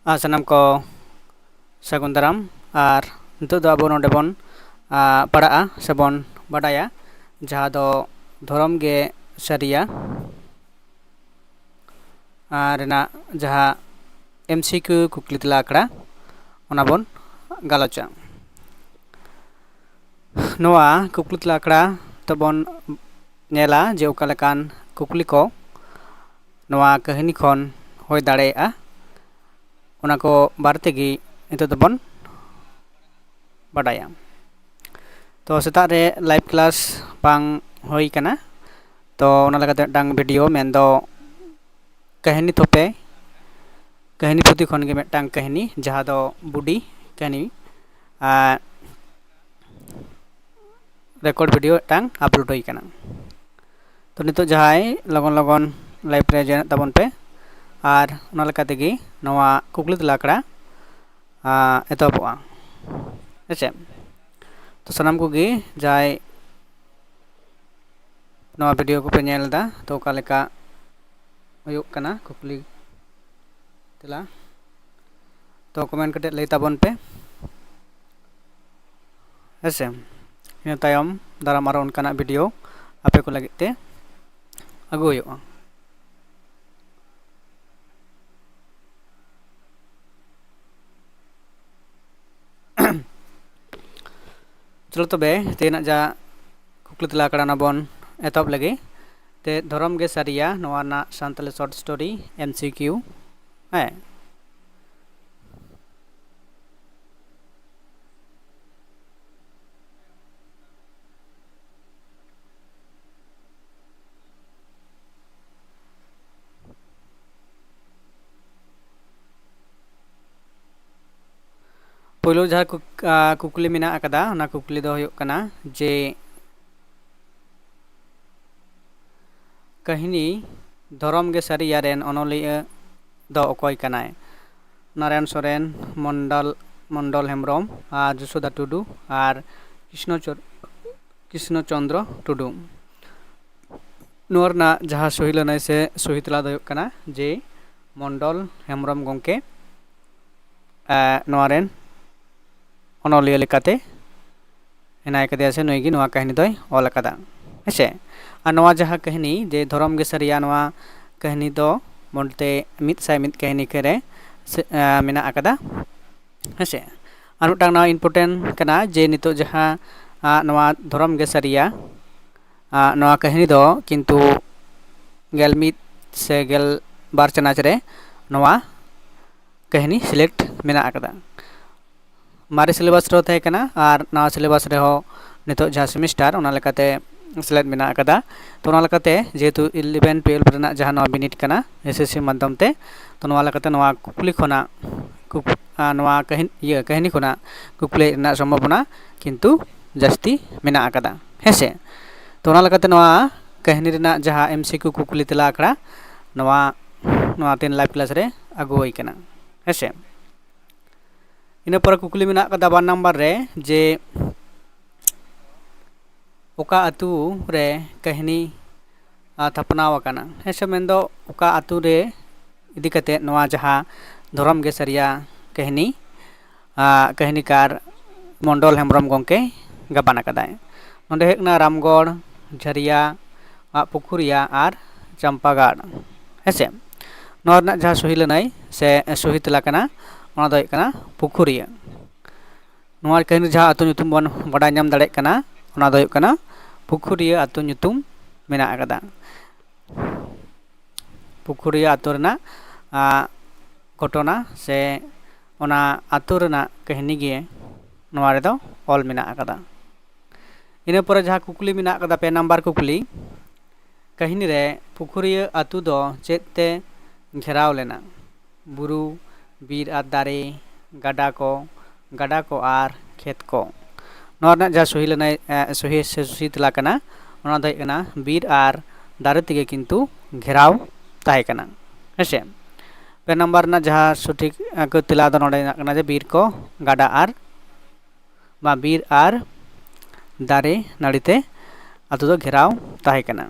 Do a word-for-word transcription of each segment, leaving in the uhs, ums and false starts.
ᱟᱨ ᱥᱟᱱᱟᱢ ᱠᱚ ᱥᱟᱹᱜᱩᱱ ᱫᱟᱨᱟᱢ᱾ ᱟᱨ ᱱᱤᱛᱚᱜ ᱫᱚ ᱟᱵᱚ ᱱᱚᱰᱮ ᱵᱚᱱ, ᱟ, ᱯᱟᱲᱦᱟᱜᱼᱟ ᱥᱮᱵᱚᱱ ᱵᱟᱰᱟᱭᱟ, ᱡᱟᱦᱟᱸ ᱫᱚ ᱫᱷᱚᱨᱚᱢ ᱜᱮ ᱥᱟᱹᱨᱤᱭᱟ ᱟᱨ ᱨᱮᱱᱟᱜ ᱡᱟᱦᱟᱸ M C Q ᱠᱩᱠᱞᱤ ᱛᱮᱞᱟ ᱟᱠᱷᱲᱟ, ᱚᱱᱟ ᱵᱚᱱ ᱜᱟᱞᱚᱪᱟ᱾ ᱱᱚᱣᱟ ᱠᱩᱠᱞᱤ ᱛᱮᱞᱟ ᱟᱠᱷᱲᱟ ᱛᱮᱵᱚᱱ ᱧᱮᱞᱟ ᱡᱮ ᱚᱠᱟ ᱞᱮᱠᱟᱱ ᱠᱩᱠᱞᱤ ᱠᱚ ᱱᱚᱣᱟ ᱠᱟᱹᱦᱱᱤ ᱠᱷᱚᱱ ᱦᱩᱭ ᱫᱟᱲᱮᱭᱟᱜᱼᱟ, ᱚᱱᱟ ᱠᱚ ᱵᱟᱨᱮ ᱛᱮᱜᱮ ᱱᱤᱛᱚᱜ ᱫᱚᱵᱚᱱ ᱵᱟᱰᱟᱭᱟ᱾ ᱛᱚ, ᱥᱮᱛᱟᱜ ᱨᱮ live class ᱵᱟᱝ ᱦᱩᱭ ᱠᱟᱱᱟ, ᱛᱚ ᱚᱱᱟ ᱞᱮᱠᱟᱛᱮ ᱢᱤᱫᱴᱟᱝ video, ᱢᱮᱱᱫᱚ ᱠᱟᱹᱦᱱᱤ ᱛᱷᱚᱯᱮ, ᱠᱟᱹᱦᱱᱤ ᱯᱩᱛᱷᱤ ᱠᱷᱚᱱ ᱜᱮ ᱢᱤᱫᱴᱟᱝ ᱠᱟᱹᱦᱱᱤ, ᱡᱟᱦᱟᱸ ᱫᱚ ᱵᱩᱰᱤ ᱠᱟᱹᱦᱱᱤ, ᱟᱨ record video ᱢᱤᱫᱴᱟᱝ upload ᱦᱩᱭ ᱠᱟᱱᱟ᱾ ᱛᱚ, ᱱᱤᱛᱚᱜ ᱡᱟᱦᱟᱸᱭ ᱞᱚᱜᱚᱱ ᱞᱚᱜᱚᱱ live ᱨᱮ join ᱛᱟᱵᱚᱱ ᱯᱮ, ᱟᱨ ᱚᱱᱟ ᱞᱮᱠᱟ ᱛᱮᱜᱮ ᱱᱚᱣᱟ ᱠᱩᱠᱞᱤ ᱛᱮᱞᱟ ᱟᱠᱷᱲᱟ, ᱟ, ᱮᱛᱚᱦᱚᱵᱚᱜᱼᱟ᱾ ᱦᱮᱸ ᱥᱮ? ᱛᱚ, ᱥᱟᱱᱟᱢ ᱠᱚᱜᱮ ᱡᱟᱦᱟᱸᱭ ᱱᱚᱣᱟ video ᱠᱚᱯᱮ ᱧᱮᱞ ᱮᱫᱟ, ᱛᱚ, ᱚᱠᱟ ᱞᱮᱠᱟ ᱦᱩᱭᱩᱜ ᱠᱟᱱᱟ ᱠᱩᱠᱞᱤ ᱛᱮᱞᱟ, ᱛᱚ, comment ᱠᱟᱛᱮ ᱞᱟᱹᱭ ᱛᱟᱵᱚᱱ ᱯᱮ᱾ ᱦᱮᱸ ᱥᱮ? ᱤᱱᱟᱹ ᱛᱟᱭᱚᱢ ᱫᱟᱨᱟᱢ ᱟᱨᱚ ᱚᱱᱠᱟᱱᱟᱜ video ᱟᱯᱮ ᱠᱚ ᱞᱟᱹᱜᱤᱫ ᱛᱮ ᱟᱹᱜᱩ ᱦᱩᱭᱩᱜᱼᱟ᱾ ᱪᱚᱞᱚ ᱛᱚᱵᱮ, ᱛᱮᱦᱮᱧᱟᱜ ᱡᱟ ᱠᱩᱠᱞᱤ ᱛᱮᱞᱟ ᱟᱠᱷᱲᱟ, ᱚᱱᱟ ᱵᱚᱱ ᱮᱛᱚᱦᱚᱵ ᱞᱮᱜᱮ᱾ ᱛᱮ, ᱫᱷᱚᱨᱚᱢ ᱜᱮ ᱥᱟᱹᱨᱤᱭᱟ, ᱱᱚᱣᱟ ᱨᱮᱱᱟᱜ Santali short story, M C Q᱾ ᱦᱮᱸ᱾ ᱯᱳᱭᱞᱳ ᱡᱟᱦᱟᱸ ᱠᱩᱠ-, ᱟ, ᱠᱩᱠᱞᱤ ᱢᱮᱱᱟᱜ ᱟᱠᱟᱫᱟ, ᱚᱱᱟ ᱠᱩᱠᱞᱤ ᱫᱚ ᱦᱩᱭᱩᱜ ᱠᱟᱱᱟ ᱡᱮ, ᱠᱟᱹᱦᱱᱤ ᱫᱷᱚᱨᱚᱢ ᱜᱮ ᱥᱟᱹᱨᱤᱭᱟ ᱨᱮᱱ ᱚᱱᱚᱞᱤᱭᱟᱹ ᱫᱚ ᱚᱠᱚᱭ ᱠᱟᱱᱟᱭ? ᱱᱟᱨᱟᱭᱚᱱ ᱥᱚᱨᱮᱱ, ᱢᱚᱱᱰᱚᱞ, ᱢᱚᱱᱰᱚᱞ ᱦᱮᱢᱵᱨᱚᱢ ᱟᱨ ᱡᱚᱥᱳᱫᱟ ᱴᱩᱰᱩ ᱟᱨ ᱠᱨᱤᱥᱱᱚ ᱪᱚ-, ᱠᱨᱤᱥᱱᱚ ᱪᱚᱱᱫᱨᱚ ᱴᱩᱰᱩ᱾ ᱱᱚᱣᱟ ᱨᱮᱱᱟᱜ ᱡᱟᱦᱟᱸ ᱥᱚᱦᱤ ᱞᱟᱹᱱᱟᱹᱭ ᱥᱮ ᱥᱚᱦᱤ ᱛᱮᱞᱟ ᱫᱚ ᱦᱩᱭᱩᱜ ᱠᱟᱱᱟ ᱡᱮ ᱢᱚᱱᱰᱚᱞ ᱦᱮᱢᱵᱨᱚᱢ ᱜᱚᱢᱠᱮ᱾ ᱱᱚᱣᱟ ᱨᱮᱱ ᱚᱱᱚᱞᱤᱭᱟᱹ ᱞᱮᱠᱟᱛᱮ ᱦᱮᱱᱟᱭ ᱠᱟᱫᱮᱭᱟ ᱥᱮ ᱱᱩᱭ ᱜᱮ ᱱᱚᱣᱟ ᱠᱟᱹᱦᱱᱤ ᱫᱚᱭ ᱚᱞ ᱟᱠᱟᱫᱟ᱾ ᱦᱮᱸᱥᱮ? ᱟᱨ ᱱᱚᱣᱟ ᱡᱟᱦᱟᱸ ᱠᱟᱹᱦᱱᱤ ᱡᱮ ᱫᱷᱚᱨᱚᱢ ᱜᱮ ᱥᱟᱹᱨᱤᱭᱟ, ᱱᱚᱣᱟ ᱠᱟᱹᱦᱱᱤ ᱫᱚ ᱢᱚᱴᱛᱮ ᱢᱤᱫ ᱥᱟᱭ ᱢᱤᱫ ᱠᱟᱹᱦᱱᱤ ᱨᱮ ᱢᱮᱱᱟᱜ ᱟᱠᱟᱫᱟ᱾ ᱦᱮᱸᱥᱮ? ᱟᱨ ᱢᱤᱫᱴᱟᱝ ᱱᱚᱣᱟ important ᱠᱟᱱᱟ ᱡᱮ ᱱᱤᱛᱚᱜ ᱡᱟᱦᱟᱸ ᱱᱚᱣᱟ ᱫᱷᱚᱨᱚᱢ ᱜᱮ ᱥᱟᱹᱨᱤᱭᱟ ᱱᱚᱣᱟ ᱠᱟᱹᱦᱱᱤ ᱫᱚ ᱠᱤᱱᱛᱩ ᱜᱮᱞ ᱢᱤᱫ ᱥᱮ ᱜᱮᱞ ᱵᱟᱨ ᱪᱟᱱᱟᱪ ᱨᱮ ᱱᱚᱣᱟ ᱠᱟᱹᱦᱱᱤ select ᱢᱮᱱᱟᱜ ᱟᱠᱟᱫᱟ᱾ ᱢᱟᱨᱮ syllabus ᱨᱮᱦᱚᱸ ᱛᱟᱦᱮᱸ ᱠᱟᱱᱟ ᱟᱨ ᱱᱟᱣᱟ syllabus ᱨᱮᱦᱚᱸ ᱱᱤᱛᱚᱜ ᱡᱟᱦᱟᱸ semester ᱚᱱᱟ ᱞᱮᱠᱟᱛᱮ ᱥᱮᱞᱮᱫ ᱢᱮᱱᱟᱜ ᱟᱠᱟᱫᱟ᱾ ᱛᱚ ᱚᱱᱟ ᱞᱮᱠᱟᱛᱮ ᱡᱮᱦᱮᱛᱩ eleven twelve ᱨᱮᱱᱟᱜ ᱡᱟᱦᱟᱸ ᱱᱚᱣᱟ ᱵᱤᱱᱤᱰ ᱠᱟᱱᱟ S S C ᱢᱟᱫᱽᱫᱷᱚᱢ ᱛᱮ, ᱛᱚ ᱱᱚᱣᱟ ᱞᱮᱠᱟᱛᱮ ᱱᱚᱣᱟ ᱠᱩᱠᱞᱤ ᱠᱷᱚᱱᱟᱜ ᱠᱩᱠ- ᱟᱨ ᱱᱚᱣᱟ ᱠᱟᱹᱦᱱᱤ ᱤᱭᱟᱹ ᱠᱟᱹᱦᱱᱤ ᱠᱷᱚᱱᱟᱜ ᱠᱩᱠᱞᱤ ᱦᱮᱡ ᱨᱮᱱᱟᱜ ᱥᱚᱢᱵᱷᱚᱵᱚᱱᱟ ᱠᱤᱱᱛᱩ ᱡᱟᱹᱥᱛᱤ ᱢᱮᱱᱟᱜ ᱟᱠᱟᱫᱟ᱾ ᱦᱮᱸᱥᱮ? ᱛᱚ ᱚᱱᱟ ᱞᱮᱠᱟᱛᱮ ᱱᱚᱣᱟ ᱠᱟᱹᱦᱱᱤ ᱨᱮᱱᱟᱜ ᱡᱟᱦᱟᱸ M C Q ᱠᱩᱠᱞᱤ ᱛᱮᱞᱟ ᱟᱠᱷᱲᱟ ᱱᱚᱣᱟ ᱱᱚᱣᱟ ten live class ᱨᱮ ᱟᱹᱜᱩ ᱦᱩᱭ ᱠᱟᱱᱟ᱾ ᱦᱮᱸᱥᱮ? ᱤᱱᱟᱹ ᱯᱚᱨᱮ ᱠᱩᱠᱞᱤ ᱢᱮᱱᱟᱜ ᱟᱠᱟᱫᱟ ᱵᱟᱨ ᱱᱟᱢᱵᱟᱨ ᱨᱮ ᱡᱮ ᱚᱠᱟ ᱟᱹᱛᱩ ᱨᱮ ᱠᱟᱹᱦᱱᱤ ᱛᱷᱟᱯᱱᱟᱣ ᱟᱠᱟᱱᱟ? ᱦᱮᱸᱥᱮ? ᱢᱮᱱᱫᱚ ᱚᱠᱟ ᱟᱹᱛᱩ ᱨᱮ ᱤᱫᱤ ᱠᱟᱛᱮ ᱱᱚᱣᱟ ᱡᱟᱦᱟᱸ ᱫᱷᱚᱨᱚᱢ ᱜᱮ ᱥᱟᱹᱨᱤᱭᱟ ᱠᱟᱹᱦᱱᱤ ᱠᱟᱹᱦᱱᱤᱠᱟᱨ ᱢᱚᱱᱰᱚᱞ ᱦᱮᱢᱵᱨᱚᱢ ᱜᱚᱢᱠᱮ ᱜᱟᱵᱟᱱ ᱟᱠᱟᱫᱟᱭ᱾ ᱱᱚᱰᱮ ᱦᱩᱭᱩᱜ ᱠᱟᱱᱟ ᱨᱟᱢᱜᱚᱲ, ᱡᱷᱟᱹᱨᱤᱭᱟ, ᱯᱩᱠᱷᱩᱨᱤᱭᱟ ᱟᱨ ᱪᱟᱢᱯᱟᱜᱟᱲ᱾ ᱦᱮᱸᱥᱮ? ᱱᱚᱣᱟ ᱨᱮᱱᱟᱜ ᱡᱟᱦᱟᱸ ᱥᱚᱦᱤ ᱞᱟᱹᱱᱟᱹᱭ ᱥᱮ ᱥᱚᱦᱤ ᱛᱮᱞᱟ ᱠᱟᱱᱟ, ᱚᱱᱟ ᱫᱚ ᱦᱩᱭᱩᱜ ᱠᱟᱱᱟ ᱯᱩᱠᱷᱩᱨᱤᱭᱟᱹ᱾ ᱱᱚᱣᱟ ᱠᱟᱹᱦᱱᱤ ᱡᱟᱦᱟᱸ ᱟᱹᱛᱩ ᱧᱩᱛᱩᱢ ᱵᱚᱱ ᱵᱟᱰᱟᱭ ᱧᱟᱢ ᱫᱟᱲᱮᱭᱟᱜ ᱠᱟᱱᱟ, ᱚᱱᱟ ᱫᱚ ᱦᱩᱭᱩᱜ ᱠᱟᱱᱟ ᱯᱩᱠᱷᱩᱨᱤᱭᱟᱹ ᱟᱹᱛᱩ ᱧᱩᱛᱩᱢ ᱢᱮᱱᱟᱜ ᱟᱠᱟᱫᱟ᱾ ᱯᱩᱠᱷᱩᱨᱤᱭᱟᱹ ᱟᱹᱛᱩ ᱨᱮᱱᱟᱜ ᱜᱷᱚᱴᱚᱱᱟ ᱥᱮ ᱚᱱᱟ ᱟᱹᱛᱩ ᱨᱮᱱᱟᱜ ᱠᱟᱹᱦᱱᱤ ᱜᱮ ᱱᱚᱣᱟ ᱨᱮᱫᱚ ᱚᱞ ᱢᱮᱱᱟᱜ ᱟᱠᱟᱫᱟ᱾ ᱤᱱᱟᱹ ᱯᱚᱨᱮ ᱡᱟᱦᱟᱸ ᱠᱩᱠᱞᱤ ᱢᱮᱱᱟᱜ ᱟᱠᱟᱫᱟ, ᱯᱮ ᱱᱟᱢᱵᱟᱨ ᱠᱩᱠᱞᱤ, ᱠᱟᱹᱦᱱᱤ ᱨᱮ ᱯᱩᱠᱷᱩᱨᱤᱭᱟᱹ ᱟᱹᱛᱩ ᱫᱚ ᱪᱮᱫ ᱛᱮ ᱜᱷᱮᱨᱟᱣ ᱞᱮᱱᱟ? ᱵᱩᱨᱩ, ᱵᱤᱨ ᱟᱨ ᱫᱟᱨᱮ, ᱜᱟᱰᱟ ᱠᱚ, ᱜᱟᱰᱟ ᱠᱚ ᱟᱨ ᱠᱷᱮᱛ ᱠᱚ᱾ ᱱᱚᱣᱟ ᱨᱮᱱᱟᱜ ᱡᱟᱦᱟᱸ ᱥᱚᱦᱤ ᱞᱟᱹᱱᱟᱹᱭ ᱥᱚᱦᱤ ᱥᱮ ᱥᱚᱦᱤ ᱛᱮᱞᱟ ᱠᱟᱱᱟ, ᱚᱱᱟ ᱫᱚ ᱦᱩᱭᱩᱜ ᱠᱟᱱᱟ ᱵᱤᱨ ᱟᱨ ᱫᱟᱨᱮ ᱛᱮᱜᱮ ᱠᱤᱱᱛᱩ ᱜᱷᱮᱨᱟᱣ ᱛᱟᱦᱮᱸ ᱠᱟᱱᱟ᱾ ᱦᱮᱸᱥᱮ? ᱯᱮ ᱱᱟᱢᱵᱟᱨ ᱨᱮᱱᱟᱜ ᱡᱟᱦᱟᱸ ᱥᱚᱴᱷᱤᱠ ᱛᱮᱞᱟ ᱫᱚ ᱱᱚᱰᱮ ᱢᱮᱱᱟᱜ ᱠᱟᱱᱟ ᱡᱮ ᱵᱤᱨ ᱠᱚ, ᱜᱟᱰᱟ ᱟᱨ ᱵᱟ ᱵᱤᱨ ᱟᱨ ᱫᱟᱨᱮ ᱱᱟᱹᱲᱤ ᱛᱮ ᱟᱛᱳ ᱫᱚ ᱜᱷᱮᱨᱟᱣ ᱛᱟᱦᱮᱸ ᱠᱟᱱᱟ᱾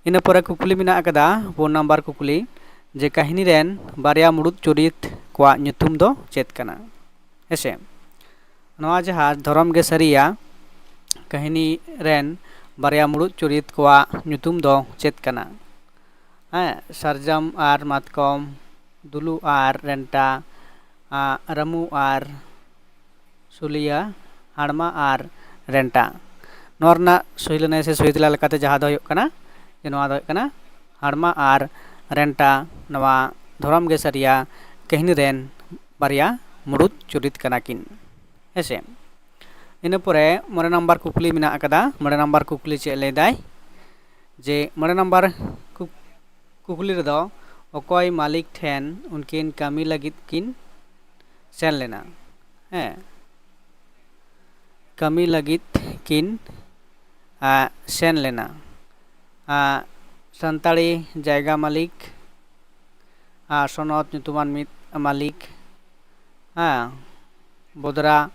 ᱤᱱᱟᱹ ᱯᱚᱨᱮ ᱠᱩᱠᱞᱤ ᱢᱮᱱᱟᱜ ᱟᱠᱟᱫᱟ, ᱯᱩᱱ ᱱᱟᱢᱵᱟᱨ ᱠᱩᱠᱞᱤ, ᱡᱮ ᱠᱟᱹᱦᱱᱤ ᱨᱮᱱ ᱵᱟᱨᱭᱟ ᱢᱩᱲᱩᱫ ᱪᱚᱨᱤᱛ ᱠᱚᱣᱟᱜ ᱧᱩᱛᱩᱢ ᱫᱚ ᱪᱮᱫ ᱠᱟᱱᱟ? ᱦᱮᱸᱥᱮ, ᱱᱚᱣᱟ ᱡᱟᱦᱟᱸ ᱫᱷᱚᱨᱚᱢ ᱜᱮ ᱥᱟᱹᱨᱤᱭᱟ ᱠᱟᱹᱦᱱᱤ ᱨᱮᱱ ᱵᱟᱨᱭᱟ ᱢᱩᱲᱩᱫ ᱪᱩᱨᱤᱛ ᱠᱚᱣᱟᱜ ᱧᱩᱛᱩᱢ ᱫᱚ ᱪᱮᱫ ᱠᱟᱱᱟ? ᱦᱮᱸ, ᱥᱟᱨᱡᱚᱢ ᱟᱨ ᱢᱟᱛᱠᱚᱢ, ᱫᱩᱞᱩ ᱟᱨ ᱨᱮᱱᱴᱟ, ᱟ, ᱨᱟᱹᱢᱩ ᱟᱨ ᱥᱩᱞᱤᱭᱟ, ᱦᱟᱲᱢᱟ ᱟᱨ ᱨᱮᱱᱴᱟ᱾ ᱱᱚᱣᱟ ᱨᱮᱱᱟᱜ ᱥᱚᱦᱤ ᱞᱟᱹᱱᱟᱹᱭ ᱥᱮ ᱥᱚᱦᱤ ᱛᱮᱞᱟ ᱞᱮᱠᱟᱛᱮ ᱡᱟᱦᱟᱸ ᱫᱚ ᱦᱩᱭᱩᱜ ᱠᱟᱱᱟ, ᱡᱮ ᱱᱚᱣᱟ ᱫᱚ ᱦᱩᱭᱩᱜ ᱠᱟᱱᱟ ᱦᱟᱲᱢᱟ ᱟᱨ ᱨᱮᱱᱴᱟ, ᱱᱚᱣᱟ ᱫᱷᱚᱨᱚᱢ ᱜᱮ ᱥᱟᱹᱨᱤᱭᱟ ᱠᱟᱹᱦᱱᱤ ᱨᱮᱱ ᱵᱟᱨᱭᱟ ᱢᱩᱲᱩᱫ ᱪᱩᱨᱤᱛ ᱠᱟᱱᱟ ᱠᱤᱱ᱾ ᱦᱮᱸᱥᱮ, ᱤᱱᱟᱹ ᱯᱚᱨᱮ ᱢᱚᱬᱮ ᱱᱟᱢᱵᱟᱨ ᱠᱩᱠᱞᱤ ᱢᱮᱱᱟᱜ ᱟᱠᱟᱫᱟ᱾ ᱢᱚᱬᱮ ᱱᱟᱢᱵᱟᱨ ᱠᱩᱠᱞᱤ ᱪᱮᱫ ᱞᱟᱹᱭᱫᱟᱭ? ᱡᱮ ᱢᱚᱬᱮ ᱱᱟᱢᱵᱟᱨ ᱠᱩᱠ-, ᱠᱩᱠᱞᱤ ᱨᱮᱫᱚ ᱚᱠᱚᱭ ᱢᱟᱹᱞᱤᱠ ᱴᱷᱮᱱ ᱩᱱᱠᱤᱱ ᱠᱟᱹᱢᱤ ᱞᱟᱹᱜᱤᱫ ᱠᱤᱱ ᱥᱮᱱ ᱞᱮᱱᱟ? ᱦᱮᱸ, ᱠᱟᱹᱢᱤ ᱞᱟᱹᱜᱤᱫ ᱠᱤᱱ, ᱟ, ᱥᱮᱱ ᱞᱮᱱᱟ᱾ ᱟ, ᱥᱟᱱᱛᱟᱲᱤ ᱡᱟᱭᱜᱟ ᱢᱟᱹᱞᱤᱠ, ᱟ, ᱥᱚᱱᱚᱛ ᱧᱩᱛᱩᱢᱟᱱ ᱢᱤᱫ ᱢᱟᱹᱞᱤᱠ, ᱦᱮᱸ, ᱵᱚᱫᱽᱨᱟ,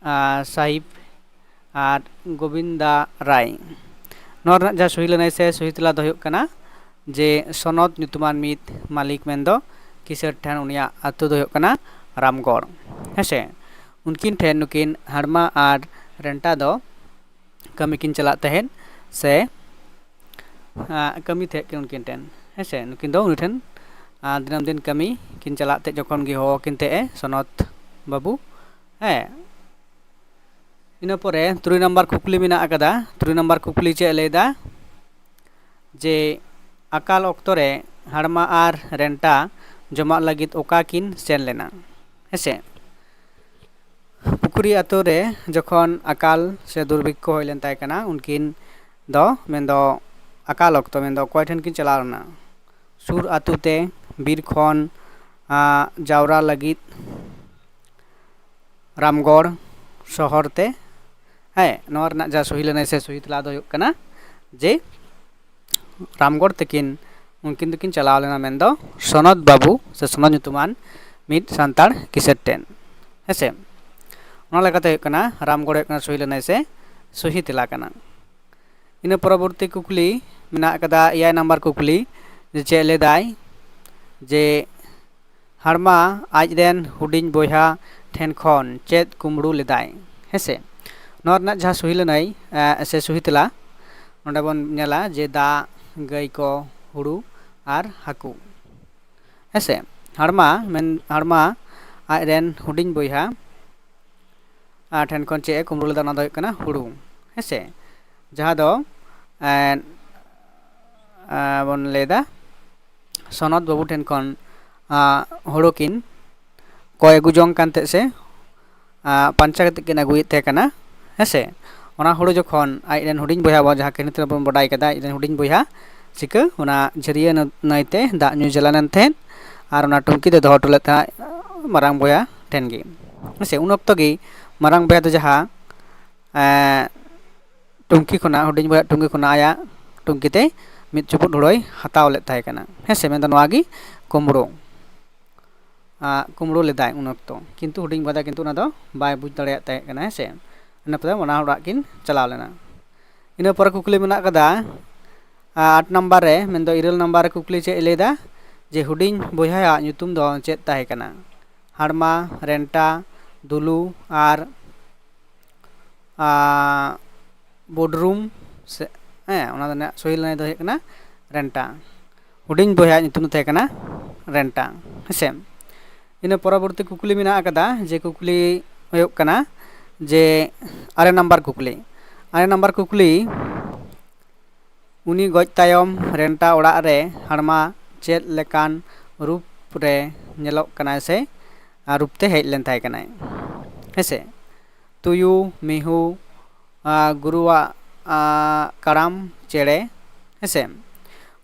ᱟ, ᱥᱟᱦᱤᱵ ᱟᱨ ᱜᱳᱵᱤᱱᱫᱟ ᱨᱟᱭ᱾ ᱱᱚᱣᱟ ᱨᱮᱱᱟᱜ ᱡᱟᱦᱟᱸ ᱥᱚᱦᱤ ᱞᱟᱹᱱᱟᱹᱭ ᱥᱮ ᱥᱚᱦᱤ ᱛᱮᱞᱟ ᱫᱚ ᱦᱩᱭᱩᱜ ᱠᱟᱱᱟ ᱡᱮ ᱥᱚᱱᱚᱛ ᱧᱩᱛᱩᱢᱟᱱ ᱢᱤᱫ ᱢᱟᱹᱞᱤᱠ ᱢᱮᱱᱫᱚ ᱠᱤᱥᱟᱹᱬ ᱴᱷᱮᱱ ᱩᱱᱤᱭᱟᱜ ᱟᱹᱛᱩ ᱫᱚ ᱦᱩᱭᱩᱜ ᱠᱟᱱᱟ ᱨᱟᱢᱜᱚᱲ᱾ ᱦᱮᱸᱥᱮ, ᱩᱱᱠᱤᱱ ᱴᱷᱮᱱ ᱱᱩᱠᱤᱱ ᱦᱟᱲᱢᱟ ᱟᱨ ᱨᱮᱱᱴᱟ ᱫᱚ ᱠᱟᱹᱢᱤ ᱠᱤᱱ ᱪᱟᱞᱟᱜ ᱛᱟᱦᱮᱸᱫ ᱥᱮ, ᱟ, ᱠᱟᱹᱢᱤ ᱛᱟᱦᱮᱸᱫ ᱠᱤᱱ ᱩᱱᱠᱤᱱ ᱴᱷᱮᱱ᱾ ᱦᱮᱸᱥᱮ, ᱱᱩᱠᱤᱱ ᱫᱚ ᱩᱱᱤ ᱴᱷᱮᱱ, ᱟ, ᱫᱤᱱᱟᱹᱢ ᱫᱤᱱ ᱠᱟᱹᱢᱤ ᱠᱤᱱ ᱪᱟᱞᱟᱜ ᱛᱟᱦᱮᱸᱫ ᱡᱚᱠᱷᱚᱱ ᱜᱮ ᱦᱚᱦᱚ ᱟᱹᱠᱤᱱ ᱛᱟᱦᱮᱸᱫ ᱮ ᱥᱚᱱᱚᱛ ᱵᱟᱹᱵᱩ᱾ ᱦᱮᱸ, ᱤᱱᱟᱹ ᱯᱚᱨᱮ ᱛᱩᱨᱩᱭ ᱱᱟᱢᱵᱟᱨ ᱠᱩᱠᱞᱤ ᱢᱮᱱᱟᱜ ᱟᱠᱟᱫᱟ᱾ ᱛᱩᱨᱩᱭ ᱱᱟᱢᱵᱟᱨ ᱠᱩᱠᱞᱤ ᱪᱮᱫ ᱮ ᱞᱟᱹᱭᱫᱟ? ᱡᱮ ᱟᱠᱟᱞ ᱚᱠᱛᱚ ᱨᱮ ᱦᱟᱲᱢᱟ ᱟᱨ ᱨᱮᱱᱴᱟ ᱡᱚᱢᱟᱜ ᱞᱟᱹᱜᱤᱫ ᱚᱠᱟ ᱠᱤᱱ ᱥᱮᱱ ᱞᱮᱱᱟ? ᱦᱮᱸᱥᱮ, ᱯᱩᱠᱷᱨᱤ ᱟᱛᱳ ᱨᱮ ᱡᱚᱠᱷᱚᱱ ᱟᱠᱟᱞ ᱥᱮ ᱫᱩᱨᱵᱷᱤᱠᱠᱷᱚ ᱦᱩᱭ ᱞᱮᱱ ᱛᱟᱭ ᱠᱟᱱᱟ, ᱩᱱᱠᱤᱱ ᱫᱚ ᱢᱮᱱᱫᱚ ᱟᱠᱟᱞ ᱚᱠᱛᱚ ᱢᱮᱱᱫᱚ ᱚᱠᱚᱭ ᱴᱷᱮᱱ ᱠᱤᱱ ᱪᱟᱞᱟᱣ ᱞᱮᱱᱟ? ᱥᱩᱨ ᱟᱛᱳ ᱛᱮ, ᱵᱤᱨ ᱠᱷᱚᱱ, ᱟ, ᱡᱟᱣᱨᱟ ᱞᱟᱹᱜᱤᱫ ᱨᱟᱢᱜᱚᱲ ᱥᱚᱦᱚᱨ ᱛᱮ᱾ ᱦᱮᱸ, ᱱᱚᱣᱟ ᱨᱮᱱᱟᱜ ᱡᱟᱦᱟᱸ ᱥᱚᱦᱤ ᱞᱟᱹᱱᱟᱹᱭ ᱥᱮ ᱥᱚᱦᱤ ᱛᱮᱞᱟ ᱫᱚ ᱦᱩᱭᱩᱜ ᱠᱟᱱᱟ ᱡᱮ ᱨᱟᱢᱜᱚᱲ ᱛᱟᱹᱠᱤᱱ, ᱩᱱᱠᱤᱱ ᱫᱚᱠᱤᱱ ᱪᱟᱞᱟᱣ ᱞᱮᱱᱟ ᱢᱮᱱᱫᱚ ᱥᱚᱱᱚᱛ ᱵᱟᱹᱵᱩ ᱥᱮ ᱥᱚᱱᱚᱛ ᱧᱩᱛᱩᱢᱟᱱ ᱢᱤᱫ ᱥᱟᱱᱛᱟᱲ ᱠᱤᱥᱟᱹᱬ ᱴᱷᱮᱱ᱾ ᱦᱮᱸᱥᱮ, ᱚᱱᱟ ᱞᱮᱠᱟᱛᱮ ᱦᱩᱭᱩᱜ ᱠᱟᱱᱟ ᱨᱟᱢᱜᱚᱲ ᱦᱩᱭᱩᱜ ᱠᱟᱱᱟ ᱥᱚᱦᱤ ᱞᱟᱹᱱᱟᱹᱭ ᱥᱮ ᱥᱚᱦᱤ ᱛᱮᱞᱟ ᱠᱟᱱᱟ᱾ ᱤᱱᱟᱹ ᱯᱚᱨᱚᱵᱚᱨᱛᱤ ᱠᱩᱠᱞᱤ ᱢᱮᱱᱟᱜ ᱟᱠᱟᱫᱟ, ᱮᱭᱟᱭ ᱱᱟᱢᱵᱟᱨ ᱠᱩᱠᱞᱤ, ᱡᱮ ᱪᱮᱫ ᱞᱟᱹᱭᱫᱟᱭ ᱡᱮ ᱦᱟᱲᱢᱟ ᱟᱡ ᱨᱮᱱ ᱦᱩᱰᱤᱧ ᱵᱚᱭᱦᱟ ᱴᱷᱮᱱ ᱠᱷᱚᱱ ᱪᱮᱫ ᱠᱩᱢᱵᱽᱲᱩ ᱞᱮᱫᱟᱭ? ᱦᱮᱸᱥᱮ, ᱱᱚᱣᱟ ᱨᱮᱱᱟᱜ ᱡᱟᱦᱟᱸ ᱥᱩᱦᱤ ᱞᱟᱹᱱᱟᱹᱭ, ᱮ, ᱥᱮ ᱥᱩᱦᱤ ᱛᱮᱞᱟ, ᱱᱚᱰᱮ ᱵᱚᱱ ᱧᱮᱞᱟ ᱡᱮ ᱫᱟᱜ, ᱜᱟᱹᱭ ᱠᱚ, ᱦᱩᱲᱩ ᱟᱨ ᱦᱟᱹᱠᱩ᱾ ᱦᱮᱸᱥᱮ, ᱦᱟᱲᱢᱟ ᱢᱮᱱ ᱦᱟᱲᱢᱟ ᱟᱡ ᱨᱮᱱ ᱦᱩᱰᱤᱧ ᱵᱚᱭᱦᱟ ᱟᱨ ᱴᱷᱮᱱ ᱠᱷᱚᱱ ᱪᱮᱫ ᱮ ᱠᱩᱢᱵᱽᱲᱩ ᱞᱮᱫᱟ, ᱚᱱᱟ ᱫᱚ ᱦᱩᱭᱩᱜ ᱠᱟᱱᱟ ᱦᱩᱲᱩ᱾ ᱦᱮᱸᱥᱮ, ᱡᱟᱦᱟᱸ ᱫᱚ ᱮᱸ, ᱮᱸ, ᱵᱚᱱ ᱞᱟᱹᱭᱫᱟ ᱥᱚᱱᱚᱛ ᱵᱟᱹᱵᱩ ᱴᱷᱮᱱ ᱠᱷᱚᱱ, ᱟᱸ, ᱦᱩᱲᱩ ᱠᱤᱱ ᱠᱚᱭ ᱟᱹᱜᱩ ᱡᱚᱝ ᱠᱟᱱ ᱛᱟᱦᱮᱸᱫ ᱥᱮ, ᱟᱸ, ᱯᱟᱧᱪᱟ ᱠᱟᱛᱮᱫ ᱠᱤᱱ ᱟᱹᱜᱩᱭᱮᱫ ᱛᱟᱦᱮᱸ ᱠᱟᱱᱟ᱾ ᱦᱮᱸᱥᱮ, ᱚᱱᱟ ᱦᱩᱲᱩ ᱡᱚᱠᱷᱚᱱ ᱟᱡ ᱨᱮᱱ ᱦᱩᱰᱤᱧ ᱵᱚᱭᱦᱟ ᱵᱚᱱ ᱡᱟᱦᱟᱸ ᱠᱟᱹᱦᱱᱤ ᱛᱮᱵᱚᱱ ᱵᱟᱰᱟᱭ ᱠᱟᱫᱟ, ᱟᱡ ᱨᱮᱱ ᱦᱩᱰᱤᱧ ᱵᱚᱭᱦᱟ ᱪᱤᱠᱟᱹ ᱚᱱᱟ ᱡᱷᱟᱹᱨᱭᱟᱹ ᱱᱟᱹ-, ᱱᱟᱹᱭᱛᱮ ᱫᱟᱜ ᱧᱩ ᱪᱟᱞᱟᱣ ᱞᱮᱱ ᱛᱟᱦᱮᱸᱫ ᱟᱨ ᱚᱱᱟ ᱴᱩᱝᱠᱤ ᱫᱚ ᱫᱚᱦᱚ ᱦᱚᱴᱚ ᱞᱮᱫ ᱛᱟᱦᱮᱸᱫ ᱢᱟᱨᱟᱝ ᱵᱚᱭᱦᱟ ᱴᱷᱮᱱ ᱜᱮ᱾ ᱦᱮᱸᱥᱮ, ᱩᱱ ᱚᱠᱛᱚ ᱜᱮ ᱢᱟᱨᱟᱝ ᱵᱚᱭᱦᱟ ᱫᱚ ᱡᱟᱦᱟᱸ, ᱮᱸ, ᱴᱩᱝᱠᱤ ᱠᱷᱚᱱᱟᱜ, ᱦᱩᱰᱤᱧ ᱵᱚᱭᱦᱟ ᱴᱩᱝᱠᱤ ᱠᱷᱚᱱᱟᱜ ᱟᱭᱟᱜ ᱴᱩᱝᱠᱤ ᱛᱮ ᱢᱤᱫ ᱪᱩᱯᱩᱫ ᱦᱩᱲᱩᱭ ᱦᱟᱛᱟᱣ ᱞᱮᱫ ᱛᱟᱦᱮᱸ ᱠᱟᱱᱟ᱾ ᱦᱮᱸ ᱥᱮ, ᱢᱮᱱᱫᱚ ᱱᱚᱣᱟ ᱜᱮ ᱠᱩᱢᱵᱽᱲᱩ, ᱟᱸ, ᱠᱩᱢᱵᱽᱲᱩ ᱞᱮᱫᱟᱭ ᱩᱱ ᱚᱠᱛᱚ, ᱠᱤᱱᱛᱩ ᱦᱩᱰᱤᱧ ᱵᱚᱭᱦᱟ ᱫᱚ ᱠᱤᱱᱛᱩ ᱚᱱᱟ ᱫᱚ ᱵᱟᱭ ᱵᱩᱡᱽ ᱫᱟᱲᱮᱭᱟᱜ ᱛᱟᱦᱮᱸ ᱠᱟᱱᱟ᱾ ᱦᱮᱸ ᱥᱮ, ᱤᱱᱟᱹ ᱯᱚᱨᱮ ᱚᱱᱟ ᱚᱲᱟᱜ ᱠᱤᱱ ᱪᱟᱞᱟᱣ ᱞᱮᱱᱟ᱾ ᱤᱱᱟᱹ ᱯᱚᱨᱮ ᱠᱩᱠᱞᱤ ᱢᱮᱱᱟᱜ ᱠᱟᱫᱟ, ᱟᱸ, ᱟᱴ ᱱᱟᱢᱵᱟᱨ ᱨᱮ, ᱢᱮᱱᱫᱚ ᱤᱨᱟᱹᱞ ᱱᱟᱢᱵᱟᱨ ᱨᱮ ᱠᱩᱠᱞᱤ ᱪᱮᱫ ᱮ ᱞᱟᱹᱭᱫᱟ ᱡᱮ ᱦᱩᱰᱤᱧ ᱵᱚᱭᱦᱟᱣᱟᱜ ᱧᱩᱛᱩᱢ ᱫᱚ ᱪᱮᱫ ᱛᱟᱦᱮᱸ ᱠᱟᱱᱟ? ᱦᱟᱲᱢᱟ, ᱨᱮᱱᱴᱟ, ᱫᱩᱞᱩ ᱟᱨ ᱟᱨ ᱵᱳᱰᱨᱩᱢ ᱥᱮ, ᱦᱮᱸ, ᱚᱱᱟ ᱨᱮᱱᱟᱜ ᱥᱚᱦᱤ ᱞᱟᱹᱱᱟᱹᱭ ᱫᱚ ᱦᱩᱭᱩᱜ ᱠᱟᱱᱟ ᱨᱮᱱᱴᱟ᱾ ᱦᱩᱰᱤᱧ ᱵᱚᱭᱦᱟᱣᱟᱜ ᱧᱩᱛᱩᱢ ᱫᱚ ᱛᱟᱦᱮᱸ ᱠᱟᱱᱟ ᱨᱮᱱᱴᱟ᱾ ᱦᱮᱸᱥᱮ, ᱤᱱᱟᱹ ᱯᱚᱨᱚᱵᱚᱨᱛᱤ ᱠᱩᱠᱞᱤ ᱢᱮᱱᱟᱜ ᱟᱠᱟᱫᱟ, ᱡᱮ ᱠᱩᱠᱞᱤ ᱦᱩᱭᱩᱜ ᱠᱟᱱᱟ ᱡᱮ ᱟᱨᱮ ᱱᱟᱢᱵᱟᱨ ᱠᱩᱠᱞᱤ, ᱟᱨᱮ ᱱᱟᱢᱵᱟᱨ ᱠᱩᱠᱞᱤ, ᱩᱱᱤ ᱜᱚᱡ ᱛᱟᱭᱚᱢ ᱨᱮᱱᱴᱟ ᱚᱲᱟᱜ ᱨᱮ ᱦᱟᱲᱢᱟ ᱪᱮᱫ ᱞᱮᱠᱟᱱ ᱨᱩᱯ ᱨᱮ ᱧᱮᱞᱚᱜ ᱠᱟᱱᱟᱭ ᱥᱮ ᱟᱨ ᱨᱩᱯ ᱛᱮ ᱦᱮᱡ ᱞᱮᱱ ᱛᱟᱦᱮᱸ ᱠᱟᱱᱟᱭ? ᱦᱮᱸᱥᱮ, ᱛᱩᱭᱩ, ᱢᱤᱦᱩ, ᱟᱨ ᱜᱩᱨᱩᱣᱟᱜ, ᱟᱨ ᱠᱟᱲᱟᱢ ᱪᱮᱬᱮ᱾ ᱦᱮᱸᱥᱮ,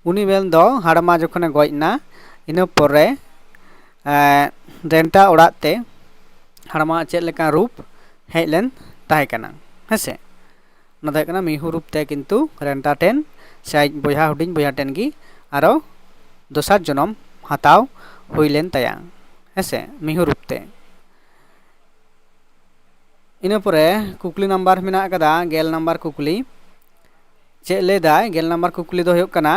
ᱩᱱᱤ ᱢᱮᱱᱫᱚ ᱦᱟᱲᱢᱟ ᱡᱚᱠᱷᱚᱱᱮ ᱜᱚᱡ ᱮᱱᱟ, ᱤᱱᱟᱹ ᱯᱚᱨᱮ, ᱮᱸ, ᱨᱮᱱᱴᱟ ᱚᱲᱟᱜ ᱛᱮ ᱦᱟᱲᱢᱟ ᱪᱮᱫ ᱞᱮᱠᱟᱱ ᱨᱩᱯ ᱦᱮᱡ ᱞᱮᱱ ᱛᱟᱦᱮᱸ ᱠᱟᱱᱟ? ᱦᱮᱸᱥᱮ, ᱚᱱᱟ ᱫᱚ ᱦᱩᱭᱩᱜ ᱠᱟᱱᱟ ᱢᱤᱦᱩ ᱨᱩᱯ ᱛᱮ ᱠᱤᱱᱛᱩ ᱨᱮᱱᱴᱟ ᱴᱷᱮᱱ ᱥᱮ ᱟᱡ ᱵᱚᱭᱦᱟ, ᱦᱩᱰᱤᱧ ᱵᱚᱭᱦᱟ ᱴᱷᱮᱱ ᱜᱮ ᱟᱨᱚ ᱫᱚᱥᱟᱨ ᱡᱚᱱᱚᱢ ᱦᱟᱛᱟᱣ ᱦᱩᱭ ᱞᱮᱱ ᱛᱟᱭᱟ᱾ ᱦᱮᱸᱥᱮ, ᱢᱤᱦᱩ ᱨᱩᱯ ᱛᱮ᱾ ᱤᱱᱟᱹ ᱯᱚᱨᱮ ᱠᱩᱠᱞᱤ ᱱᱟᱢᱵᱟᱨ ᱢᱮᱱᱟᱜ ᱟᱠᱟᱫᱟ, ᱜᱮᱞ ᱱᱟᱢᱵᱟᱨ ᱠᱩᱠᱞᱤ᱾ ᱪᱮᱫ ᱞᱟᱹᱭᱫᱟᱭ? ᱜᱮᱞ ᱱᱟᱢᱵᱟᱨ ᱠᱩᱠᱞᱤ ᱫᱚ ᱦᱩᱭᱩᱜ ᱠᱟᱱᱟ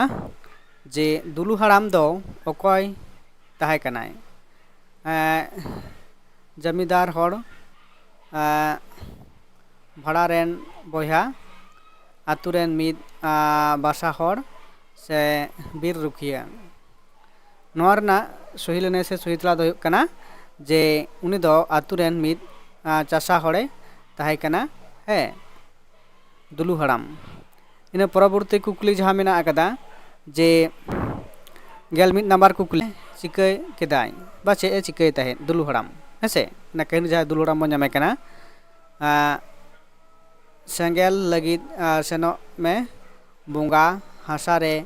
ᱡᱮ ᱫᱩᱞᱩ ᱦᱟᱲᱟᱢ ᱫᱚ ᱚᱠᱚᱭ ᱛᱟᱦᱮᱸ ᱠᱟᱱᱟᱭ? ᱮᱸ, ᱡᱟᱢᱤᱫᱟᱨ ᱦᱚᱲ, ᱮᱸ, ᱵᱷᱟᱲᱟ ᱨᱮᱱ ᱵᱚᱭᱦᱟ, ᱟᱛᱳ ᱨᱮᱱ ᱢᱤᱫ, ᱟᱸ, ᱵᱟᱥᱟ ᱦᱚᱲ ᱥᱮ ᱵᱤᱨ ᱨᱩᱠᱷᱤᱭᱟᱹ᱾ ᱱᱚᱣᱟ ᱨᱮᱱᱟᱜ ᱥᱚᱦᱤ ᱞᱟᱹᱱᱟᱹᱭ ᱥᱮ ᱥᱚᱦᱤ ᱛᱮᱞᱟ ᱫᱚ ᱦᱩᱭᱩᱜ ᱠᱟᱱᱟ ᱡᱮ ᱩᱱᱤ ᱫᱚ ᱟᱛᱳ ᱨᱮᱱ ᱢᱤᱫ, ᱟᱸ, ᱪᱟᱥᱟ ᱦᱚᱲᱮ ᱛᱟᱦᱮᱸ ᱠᱟᱱᱟ᱾ ᱦᱮᱸ, ᱫᱩᱞᱩ ᱦᱟᱲᱟᱢ᱾ ᱤᱱᱟᱹ ᱯᱚᱨᱚᱵᱚᱨᱛᱤ ᱠᱩᱠᱞᱤ ᱡᱟᱦᱟᱸ ᱢᱮᱱᱟᱜ ᱟᱠᱟᱫᱟ ᱡᱮ ᱜᱮᱞ ᱢᱤᱫ ᱱᱟᱢᱵᱟᱨ ᱠᱩᱠᱞᱤ, ᱪᱤᱠᱟᱹ ᱠᱮᱫᱟᱭ ᱵᱟ ᱪᱮᱫ ᱮ ᱪᱤᱠᱟᱹᱭ ᱛᱟᱦᱮᱸᱫ ᱫᱩᱞᱩ ᱦᱟᱲᱟᱢ? ᱦᱮᱸᱥᱮ, ᱚᱱᱟ ᱠᱟᱹᱦᱱᱤ ᱡᱟᱦᱟᱸ ᱫᱩᱞᱩ ᱦᱟᱲᱟᱢ ᱵᱚᱱ ᱧᱟᱢᱮ ᱠᱟᱱᱟ, ᱟᱸ, ᱥᱮᱸᱜᱮᱞ ᱞᱟᱹᱜᱤᱫ, ᱟᱸ, ᱥᱮᱱᱚᱜ ᱢᱮ, ᱵᱚᱸᱜᱟ ᱦᱟᱥᱟ ᱨᱮ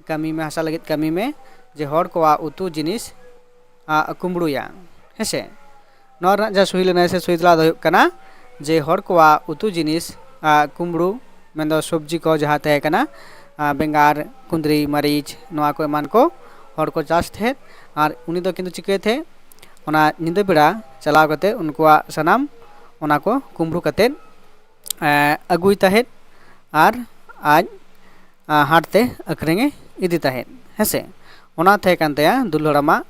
ᱠᱟᱹᱢᱤ ᱢᱮ, ᱦᱟᱥᱟ ᱞᱟᱹᱜᱤᱫ ᱠᱟᱹᱢᱤ ᱢᱮ, ᱡᱮ ᱦᱚᱲ ᱠᱚᱣᱟᱜ ᱩᱛᱩ ᱡᱤᱱᱤᱥ, ᱟᱸ, ᱠᱩᱢᱵᱽᱲᱩᱭᱟ᱾ ᱦᱮᱸᱥᱮ, ᱱᱚᱣᱟ ᱨᱮᱱᱟᱜ ᱡᱟᱦᱟᱸ ᱥᱚᱦᱤ ᱞᱟᱹᱱᱟᱹᱭ ᱥᱮ ᱥᱚᱦᱤ ᱛᱮᱞᱟ ᱫᱚ ᱦᱩᱭᱩᱜ ᱠᱟᱱᱟ ᱡᱮ ᱦᱚᱲ ᱠᱚᱣᱟᱜ ᱩᱛᱩ ᱡᱤᱱᱤᱥ, ᱟᱸ, ᱠᱩᱢᱵᱽᱲᱩ, ᱢᱮᱱᱫᱚ ᱥᱚᱵᱽᱡᱤ ᱠᱚ ᱡᱟᱦᱟᱸ ᱛᱟᱦᱮᱸ ᱠᱟᱱᱟ, ᱟᱸ, ᱵᱮᱸᱜᱟᱲ, ᱠᱩᱸᱫᱽᱨᱤ, ᱢᱟᱹᱨᱤᱪ, ᱱᱚᱣᱟ ᱠᱚ ᱮᱢᱟᱱ ᱠᱚ ᱦᱚᱲ ᱠᱚ ᱪᱟᱥ ᱛᱟᱦᱮᱸᱫ᱾ ᱟᱨ ᱩᱱᱤ ᱫᱚ ᱠᱤᱱᱛᱩ ᱪᱤᱠᱟᱹᱭ ᱛᱟᱦᱮᱸᱫ? ᱚᱱᱟ ᱧᱤᱫᱟᱹ ᱵᱮᱲᱟ ᱪᱟᱞᱟᱣ ᱠᱟᱛᱮ ᱩᱱᱠᱩᱣᱟᱜ ᱥᱟᱱᱟᱢ ᱚᱱᱟ ᱠᱚ ᱠᱩᱢᱵᱽᱲᱩ ᱠᱟᱛᱮ, ᱮᱸ, ᱟᱹᱜᱩᱭ ᱛᱟᱦᱮᱸᱫ ᱟᱨ ᱟᱡ, ᱟᱸ, ᱦᱟᱴ ᱛᱮ ᱟᱹᱠᱷᱨᱤᱧᱮ ᱤᱫᱤ ᱛᱟᱦᱮᱸᱫ᱾ ᱦᱮᱸᱥᱮ, ᱚᱱᱟ ᱛᱟᱦᱮᱸ ᱠᱟᱱ ᱛᱟᱭᱟ ᱫᱩᱞᱩ ᱦᱟᱲᱟᱢᱟᱜ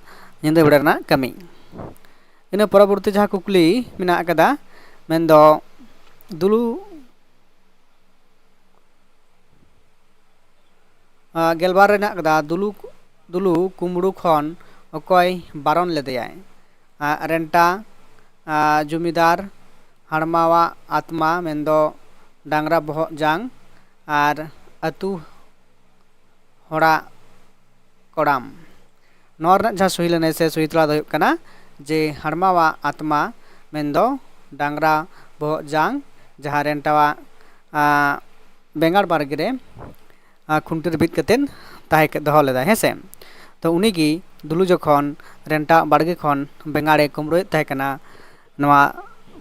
ᱧᱤᱫᱟᱹ ᱵᱮᱲᱟ ᱨᱮᱱᱟᱜ ᱠᱟᱹᱢᱤ᱾ ᱤᱱᱟᱹ ᱯᱚᱨᱚᱵᱚᱨᱛᱤ ᱡᱟᱦᱟᱸ ᱠᱩᱠᱞᱤ ᱢᱮᱱᱟᱜ ᱟᱠᱟᱫᱟ, ᱢᱮᱱᱫᱚ ᱫᱩᱞᱩ, ᱟᱸ, ᱜᱮᱞᱵᱟᱨ ᱨᱮ ᱢᱮᱱᱟᱜ ᱟᱠᱟᱫᱟ, ᱫᱩᱞᱩ, ᱫᱩᱞᱩ ᱠᱩᱢᱵᱽᱲᱩ ᱠᱷᱚᱱ ᱚᱠᱚᱭ ᱵᱟᱨᱚᱱ ᱞᱮᱫᱮᱭᱟᱭ? ᱟᱸ, ᱨᱮᱱᱴᱟ, ᱟᱸ, ᱡᱚᱢᱤᱫᱟᱨ, ᱦᱟᱲᱢᱟᱣᱟᱜ ᱟᱛᱢᱟ ᱢᱮᱱᱫᱚ ᱰᱟᱝᱨᱟ ᱵᱚᱦᱚᱜ ᱡᱟᱝ, ᱟᱨ ᱟᱹᱛᱩ ᱦᱚᱲᱟᱜ ᱠᱚᱲᱟᱢ᱾ ᱱᱚᱣᱟ ᱨᱮᱱᱟᱜ ᱡᱟᱦᱟᱸ ᱥᱚᱦᱤ ᱞᱟᱹᱱᱟᱹᱭ ᱥᱮ ᱥᱚᱦᱤ ᱛᱮᱞᱟ ᱫᱚ ᱦᱩᱭᱩᱜ ᱠᱟᱱᱟ ᱡᱮ ᱦᱟᱲᱢᱟᱣᱟᱜ ᱟᱛᱢᱟ ᱢᱮᱱᱫᱚ ᱰᱟᱝᱨᱟ ᱵᱚᱦᱚᱜ ᱡᱟᱝ, ᱡᱟᱦᱟᱸ ᱨᱮᱱᱴᱟᱣᱟᱜ, ᱟᱸ, ᱵᱮᱸᱜᱟᱲ ᱵᱟᱲᱜᱮ ᱨᱮ, ᱟᱸ, ᱠᱷᱩᱱᱴᱤ ᱨᱮ ᱵᱤᱫ ᱠᱟᱛᱮᱫ ᱛᱟᱦᱮᱸ ᱠᱮᱫ, ᱫᱚᱦᱚ ᱞᱮᱫᱟᱭ᱾ ᱦᱮᱸᱥᱮ, ᱛᱚ ᱩᱱᱤᱜᱮ ᱫᱩᱞᱩ ᱡᱚᱠᱷᱚᱱ ᱨᱮᱱᱴᱟᱣᱟᱜ ᱵᱟᱲᱜᱮ ᱠᱷᱚᱱ ᱵᱮᱸᱜᱟᱲᱮ ᱠᱩᱢᱵᱽᱲᱩᱭᱮᱫ ᱛᱟᱦᱮᱸ ᱠᱟᱱᱟ, ᱱᱚᱣᱟ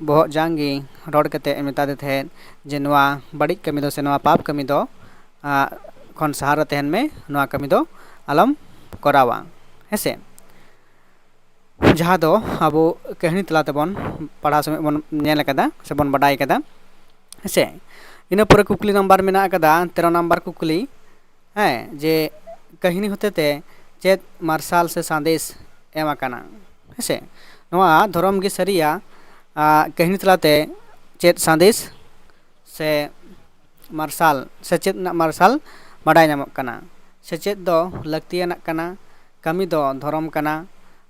ᱵᱚᱦᱚᱜ ᱡᱟᱝ ᱜᱮ ᱨᱚᱲ ᱠᱟᱛᱮᱫ ᱮ ᱢᱮᱛᱟᱫᱮ ᱛᱟᱦᱮᱸᱫ ᱡᱮ ᱱᱚᱣᱟ ᱵᱟᱹᱲᱤᱡ ᱠᱟᱹᱢᱤ ᱫᱚ ᱥᱮ ᱱᱚᱣᱟ ᱯᱟᱯ ᱠᱟᱹᱢᱤ ᱫᱚ, ᱟᱸ, ᱠᱷᱚᱱ ᱥᱟᱦᱟ ᱨᱮ ᱛᱟᱦᱮᱱ ᱢᱮ, ᱱᱚᱣᱟ ᱠᱟᱹᱢᱤ ᱫᱚ ᱟᱞᱚᱢ ᱠᱚᱨᱟᱣᱟ᱾ ᱦᱮᱸᱥᱮ, ᱡᱟᱦᱟᱸ ᱫᱚ ᱟᱵᱚ ᱠᱟᱹᱦᱱᱤ ᱛᱟᱞᱟ ᱛᱮᱵᱚᱱ ᱯᱟᱲᱦᱟᱣ ᱥᱚᱢᱚᱭ ᱵᱚᱱ ᱧᱮᱞ ᱟᱠᱟᱫᱟ ᱥᱮᱵᱚᱱ ᱵᱟᱰᱟᱭ ᱟᱠᱟᱫᱟ᱾ ᱦᱮᱸᱥᱮ, ᱤᱱᱟᱹ ᱯᱚᱨᱮ ᱠᱩᱠᱞᱤ ᱱᱟᱢᱵᱟᱨ ᱢᱮᱱᱟᱜ ᱟᱠᱟᱫᱟ, ᱛᱮᱨᱚ ᱱᱟᱢᱵᱟᱨ ᱠᱩᱠᱞᱤ, ᱦᱮᱸ, ᱡᱮ ᱠᱟᱹᱦᱱᱤ ᱦᱚᱛᱮᱛᱮ ᱪᱮᱫ ᱢᱟᱨᱥᱟᱞ ᱥᱮ ᱥᱟᱸᱫᱮᱥ ᱮᱢ ᱟᱠᱟᱱᱟ? ᱦᱮᱸᱥᱮ? ᱱᱚᱣᱟ ᱫᱷᱚᱨᱚᱢ ᱜᱮ ᱥᱟᱹᱨᱤᱭᱟ ᱠᱟᱹᱦᱱᱤ ᱛᱟᱞᱟᱛᱮ ᱪᱮᱫ ᱥᱟᱸᱫᱮᱥ ᱥᱮ ᱢᱟᱨᱥᱟᱞ, ᱥᱮᱪᱮᱫ ᱨᱮᱱᱟᱜ ᱢᱟᱨᱥᱟᱞ ᱵᱟᱰᱟᱭ ᱧᱟᱢᱚᱜ ᱠᱟᱱᱟ᱾ ᱥᱮᱪᱮᱫ ᱫᱚ ᱞᱟᱹᱠᱛᱤᱭᱟᱱᱟᱜ ᱠᱟᱱᱟ, ᱠᱟᱹᱢᱤ ᱫᱚ ᱫᱷᱚᱨᱚᱢ ᱠᱟᱱᱟ,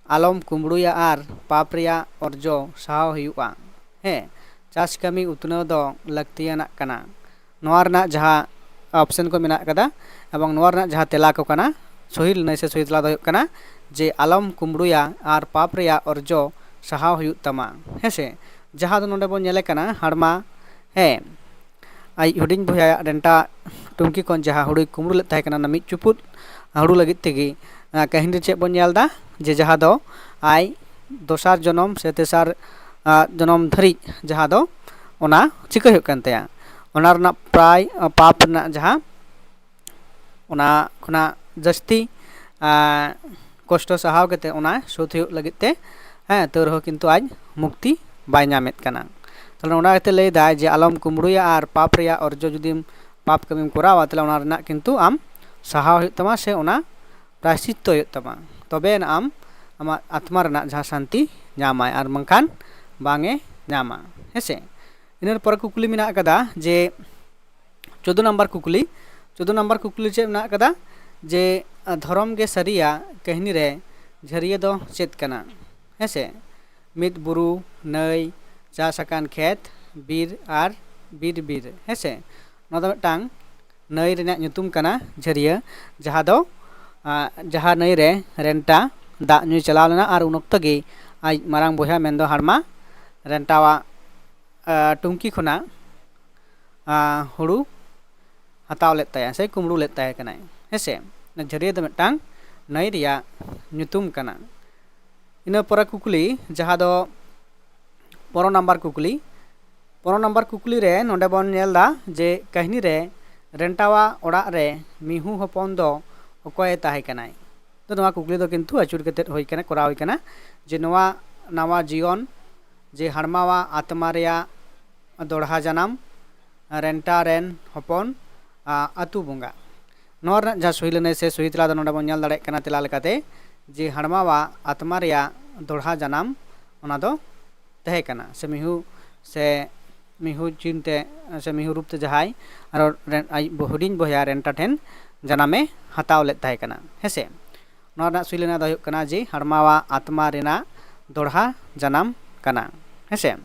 ᱟᱞᱚᱢ ᱠᱩᱢᱵᱽᱲᱩᱭᱟ ᱟᱨ ᱯᱟᱯ ᱨᱮᱭᱟᱜ ᱚᱨᱡᱚ ᱥᱟᱦᱟᱣ ᱦᱩᱭᱩᱜᱼᱟ᱾ ᱦᱮᱸ, ᱪᱟᱥ ᱠᱟᱹᱢᱤ ᱩᱛᱱᱟᱹᱣ ᱫᱚ ᱞᱟᱹᱠᱛᱤᱭᱟᱱᱟᱜ ᱠᱟᱱᱟ᱾ ᱱᱚᱣᱟ ᱨᱮᱱᱟᱜ ᱡᱟᱦᱟᱸ ᱚᱯᱥᱮᱱ ᱠᱚ ᱢᱮᱱᱟᱜ ᱠᱟᱫᱟ ᱮᱵᱚᱝ ᱱᱚᱣᱟ ᱨᱮᱱᱟᱜ ᱡᱟᱦᱟᱸ ᱛᱮᱞᱟ ᱠᱚ ᱠᱟᱱᱟ, ᱥᱚᱦᱤ ᱞᱟᱹᱱᱟᱹᱭ ᱥᱮ ᱥᱚᱦᱤ ᱛᱮᱞᱟ ᱫᱚ ᱦᱩᱭᱩᱜ ᱠᱟᱱᱟ ᱡᱮ ᱟᱞᱚᱢ ᱠᱩᱢᱵᱽᱲᱩᱭᱟ ᱟᱨ ᱯᱟᱯ ᱨᱮᱭᱟᱜ ᱚᱨᱡᱚ ᱥᱟᱦᱟᱣ ᱦᱩᱭᱩᱜ ᱛᱟᱢᱟ᱾ ᱦᱮᱸᱥᱮ? ᱡᱟᱦᱟᱸ ᱫᱚ ᱱᱚᱰᱮ ᱵᱚᱱ ᱧᱮᱞᱮ ᱠᱟᱱᱟ ᱦᱟᱲᱢᱟ, ᱦᱮᱸ, ᱟᱡ ᱦᱩᱰᱤᱧ ᱵᱚᱭᱦᱟᱭᱟᱜ ᱨᱮᱱᱴᱟ ᱴᱩᱝᱠᱤ ᱠᱷᱚᱱ ᱡᱟᱦᱟᱸ ᱦᱩᱲᱩᱭ ᱠᱩᱢᱵᱽᱲᱩ ᱞᱮᱫ ᱛᱟᱦᱮᱸ ᱠᱟᱱᱟ, ᱚᱱᱟ ᱢᱤᱫ ᱪᱩᱯᱩᱫ ᱦᱩᱲᱩ ᱞᱟᱹᱜᱤᱫ ᱛᱮᱜᱮ᱾ ᱠᱟᱹᱦᱱᱤ ᱨᱮ ᱪᱮᱫ ᱵᱚᱱ ᱧᱮᱞ ᱮᱫᱟ? ᱡᱮ ᱡᱟᱦᱟᱸ ᱫᱚ ᱟᱡ ᱫᱚᱥᱟᱨ ᱡᱚᱱᱚᱢ ᱥᱮ ᱛᱮᱥᱟᱨ ᱡᱚᱱᱚᱢ ᱫᱷᱟᱹᱨᱤᱡ ᱡᱟᱦᱟᱸ ᱫᱚ ᱚᱱᱟ ᱪᱤᱠᱟᱹ ᱦᱩᱭᱩᱜ ᱠᱟᱱ ᱛᱟᱭᱟ, ᱚᱱᱟ ᱨᱮᱱᱟᱜ ᱯᱨᱟᱭ ᱯᱟᱯ ᱨᱮᱱᱟᱜ ᱡᱟᱦᱟᱸ ᱚᱱᱟ ᱠᱷᱚᱱᱟᱜ ᱡᱟᱹᱥᱛᱤ ᱠᱚᱥᱴᱚ ᱥᱟᱦᱟᱣ ᱠᱟᱛᱮ ᱚᱱᱟ ᱥᱳᱫᱷ ᱦᱩᱭᱩᱜ ᱞᱟᱹᱜᱤᱫ ᱛᱮ, ᱦᱮᱸ, ᱛᱟᱹᱣ ᱨᱮᱦᱚᱸ ᱠᱤᱱᱛᱩ ᱟᱡ ᱢᱩᱠᱛᱤ ᱵᱟᱭ ᱧᱟᱢᱮᱫ ᱠᱟᱱᱟ᱾ ᱛᱟᱦᱞᱮ ᱚᱱᱟ ᱤᱭᱟᱹᱛᱮ ᱞᱟᱹᱭ ᱫᱟᱭ ᱡᱮ ᱟᱞᱚᱢ ᱠᱩᱢᱵᱽᱲᱩᱭᱟ ᱟᱨ ᱯᱟᱯ ᱨᱮᱭᱟᱜ ᱚᱨᱡᱚ ᱡᱩᱫᱤᱢ ᱯᱟᱯ ᱠᱟᱹᱢᱤᱢ ᱠᱚᱨᱟᱣᱟ, ᱛᱟᱦᱞᱮ ᱚᱱᱟ ᱨᱮᱱᱟᱜ ᱠᱤᱱᱛᱩ ᱟᱢ ᱥᱟᱦᱟᱣ ᱦᱩᱭᱩᱜ ᱛᱟᱢᱟ ᱥᱮ ᱚᱱᱟ ᱯᱨᱟᱭᱥᱪᱤᱛᱛᱚ ᱦᱩᱭᱩᱜ ᱛᱟᱢᱟ, ᱛᱚᱵᱮ ᱟᱱᱟᱜ ᱟᱢ ᱟᱢᱟᱜ ᱟᱛᱢᱟ ᱨᱮᱱᱟᱜ ᱡᱟᱦᱟᱸ ᱥᱟᱱᱛᱤ ᱧᱟᱢᱟᱭ, ᱟᱨ ᱵᱟᱝᱠᱷᱟᱱ ᱵᱟᱝ ᱮ ᱧᱟᱢᱟ᱾ ᱦᱮᱸᱥᱮ? ᱤᱱᱟᱹ ᱯᱚᱨᱮ ᱠᱩᱠᱞᱤ ᱢᱮᱱᱟᱜ ᱟᱠᱟᱫᱟ ᱡᱮ ᱪᱳᱫᱫᱳ ᱱᱟᱢᱵᱟᱨ ᱠᱩᱠᱞᱤ, ᱪᱳᱫᱫᱳ ᱱᱟᱢᱵᱟᱨ ᱠᱩᱠᱞᱤ ᱪᱮᱫ ᱢᱮᱱᱟᱜ ᱟᱠᱟᱫᱟ ᱡᱮ ᱫᱷᱚᱨᱚᱢ ᱜᱮ ᱥᱟᱹᱨᱤᱭᱟ ᱠᱟᱹᱦᱱᱤ ᱨᱮ ᱡᱷᱟᱹᱨᱤᱭᱟᱹ ᱫᱚ ᱪᱮᱫ ᱠᱟᱱᱟ? ᱦᱮᱸᱥᱮ? ᱢᱤᱫ ᱵᱩᱨᱩ, ᱱᱟᱹᱭ, ᱪᱟᱥ ᱟᱠᱟᱱ ᱠᱷᱮᱛ, ᱵᱤᱨ ᱟᱨ ᱵᱤᱨ ᱵᱤᱨ᱾ ᱦᱮᱸᱥᱮ? ᱱᱚᱣᱟ ᱫᱚ ᱢᱤᱫᱴᱟᱝ ᱱᱟᱹᱭ ᱨᱮᱱᱟᱜ ᱧᱩᱛᱩᱢ ᱠᱟᱱᱟ ᱡᱷᱟᱹᱨᱤᱭᱟᱹ, ᱡᱟᱦᱟᱸ ᱫᱚ ᱡᱟᱦᱟᱸ ᱱᱟᱹᱭ ᱨᱮ ᱨᱮᱱᱴᱟ ᱫᱟᱜ ᱧᱩᱭ ᱪᱟᱞᱟᱣ ᱞᱮᱱᱟ ᱟᱨ ᱩᱱ ᱚᱠᱛᱚ ᱜᱮ ᱟᱡ ᱢᱟᱨᱟᱝ ᱵᱚᱭᱦᱟ ᱢᱮᱱᱫᱚ ᱦᱟᱲᱢᱟ ᱨᱮᱱᱴᱟᱣᱟᱜ ᱴᱩᱝᱠᱤ ᱠᱷᱚᱱᱟᱜ ᱦᱩᱲᱩ ᱦᱟᱛᱟᱣ ᱞᱮᱫ ᱛᱟᱭᱟ ᱥᱮ ᱠᱩᱢᱵᱽᱲᱩ ᱞᱮᱫ ᱛᱟᱭ ᱠᱟᱱᱟᱭ᱾ ᱦᱮᱸᱥᱮ? ᱡᱷᱟᱹᱨᱤᱭᱟᱹ ᱫᱚ ᱢᱤᱫᱴᱟᱝ ᱱᱟᱹᱭ ᱨᱮᱭᱟᱜ ᱧᱩᱛᱩᱢ ᱠᱟᱱᱟ᱾ ᱤᱱᱟᱹ ᱯᱚᱨᱮ ᱠᱩᱠᱞᱤ, ᱡᱟᱦᱟᱸ ᱫᱚ ᱯᱚᱱᱨᱚ ᱱᱟᱢᱵᱟᱨ ᱠᱩᱠᱞᱤ᱾ ᱯᱚᱱᱨᱚ ᱱᱟᱢᱵᱟᱨ ᱠᱩᱠᱞᱤ ᱨᱮ ᱱᱚᱰᱮ ᱵᱚᱱ ᱧᱮᱞ ᱮᱫᱟ ᱡᱮ ᱠᱟᱹᱦᱱᱤ ᱨᱮ ᱨᱮᱱᱴᱟᱣᱟᱜ ᱚᱲᱟᱜ ᱨᱮ ᱢᱤᱦᱩ ᱦᱚᱯᱚᱱ ᱫᱚ ᱚᱠᱚᱭᱮ ᱛᱟᱦᱮᱸ ᱠᱟᱱᱟᱭ? ᱛᱚ ᱱᱚᱣᱟ ᱠᱩᱠᱞᱤ ᱫᱚ ᱠᱤᱱᱛᱩ ᱟᱹᱪᱩᱨ ᱠᱟᱛᱮᱫ ᱦᱩᱭ ᱠᱟᱱᱟ, ᱠᱚᱨᱟᱣ ᱦᱩᱭ ᱠᱟᱱᱟ ᱡᱮ ᱱᱚᱣᱟ ᱱᱟᱣᱟ ᱡᱤᱭᱚᱱ ᱡᱮ ᱦᱟᱲᱢᱟᱣᱟᱜ ᱟᱛᱢᱟ ᱨᱮᱭᱟᱜ ᱫᱚᱲᱦᱟ ᱡᱟᱱᱟᱢ, ᱨᱮᱱᱴᱟ ᱨᱮᱱ ᱦᱚᱯᱚᱱ, ᱟᱹᱛᱩ ᱵᱚᱸᱜᱟ᱾ ᱱᱚᱣᱟ ᱨᱮᱱᱟᱜ ᱡᱟᱦᱟᱸ ᱥᱚᱦᱤ ᱞᱟᱹᱱᱟᱹᱭ ᱥᱮ ᱥᱚᱦᱤ ᱛᱮᱞᱟ ᱫᱚ ᱱᱚᱰᱮ ᱵᱚᱱ ᱧᱮᱞ ᱫᱟᱲᱮᱭᱟᱜ ᱠᱟᱱᱟ ᱛᱮᱞᱟ ᱞᱮᱠᱟᱛᱮ ᱡᱮ ᱦᱟᱲᱢᱟᱣᱟᱜ ᱟᱛᱢᱟ ᱨᱮᱭᱟᱜ ᱫᱚᱲᱦᱟ ᱡᱟᱱᱟᱢ ᱚᱱᱟ ᱫᱚ ᱛᱟᱦᱮᱸ ᱠᱟᱱᱟ, ᱥᱮ ᱢᱤᱦᱩ ᱥᱮ ᱢᱤᱦᱩ ᱪᱤᱱᱛᱮ ᱥᱮ ᱢᱤᱦᱩ ᱨᱩᱯ ᱛᱮ ᱡᱟᱦᱟᱸᱭ ᱟᱨᱚ ᱨᱮᱱ-, ᱟᱡ ᱵᱚ-, ᱦᱩᱰᱤᱧ ᱵᱚᱭᱦᱟ ᱨᱮᱱᱴᱟ ᱴᱷᱮᱱ ᱡᱟᱱᱟᱢᱮ ᱦᱟᱛᱟᱣ ᱞᱮᱫ ᱛᱟᱦᱮᱸ ᱠᱟᱱᱟ᱾ ᱦᱮᱸᱥᱮ, ᱱᱚᱣᱟ ᱨᱮᱱᱟᱜ ᱥᱩᱭ ᱞᱮᱱᱟ ᱫᱚ ᱦᱩᱭᱩᱜ ᱠᱟᱱᱟ ᱡᱮ ᱦᱟᱲᱢᱟᱣᱟᱜ ᱟᱛᱢᱟ ᱨᱮᱱᱟᱜ ᱫᱚᱲᱦᱟ ᱡᱟᱱᱟᱢ ᱠᱟᱱᱟ᱾ ᱦᱮᱸᱥᱮ,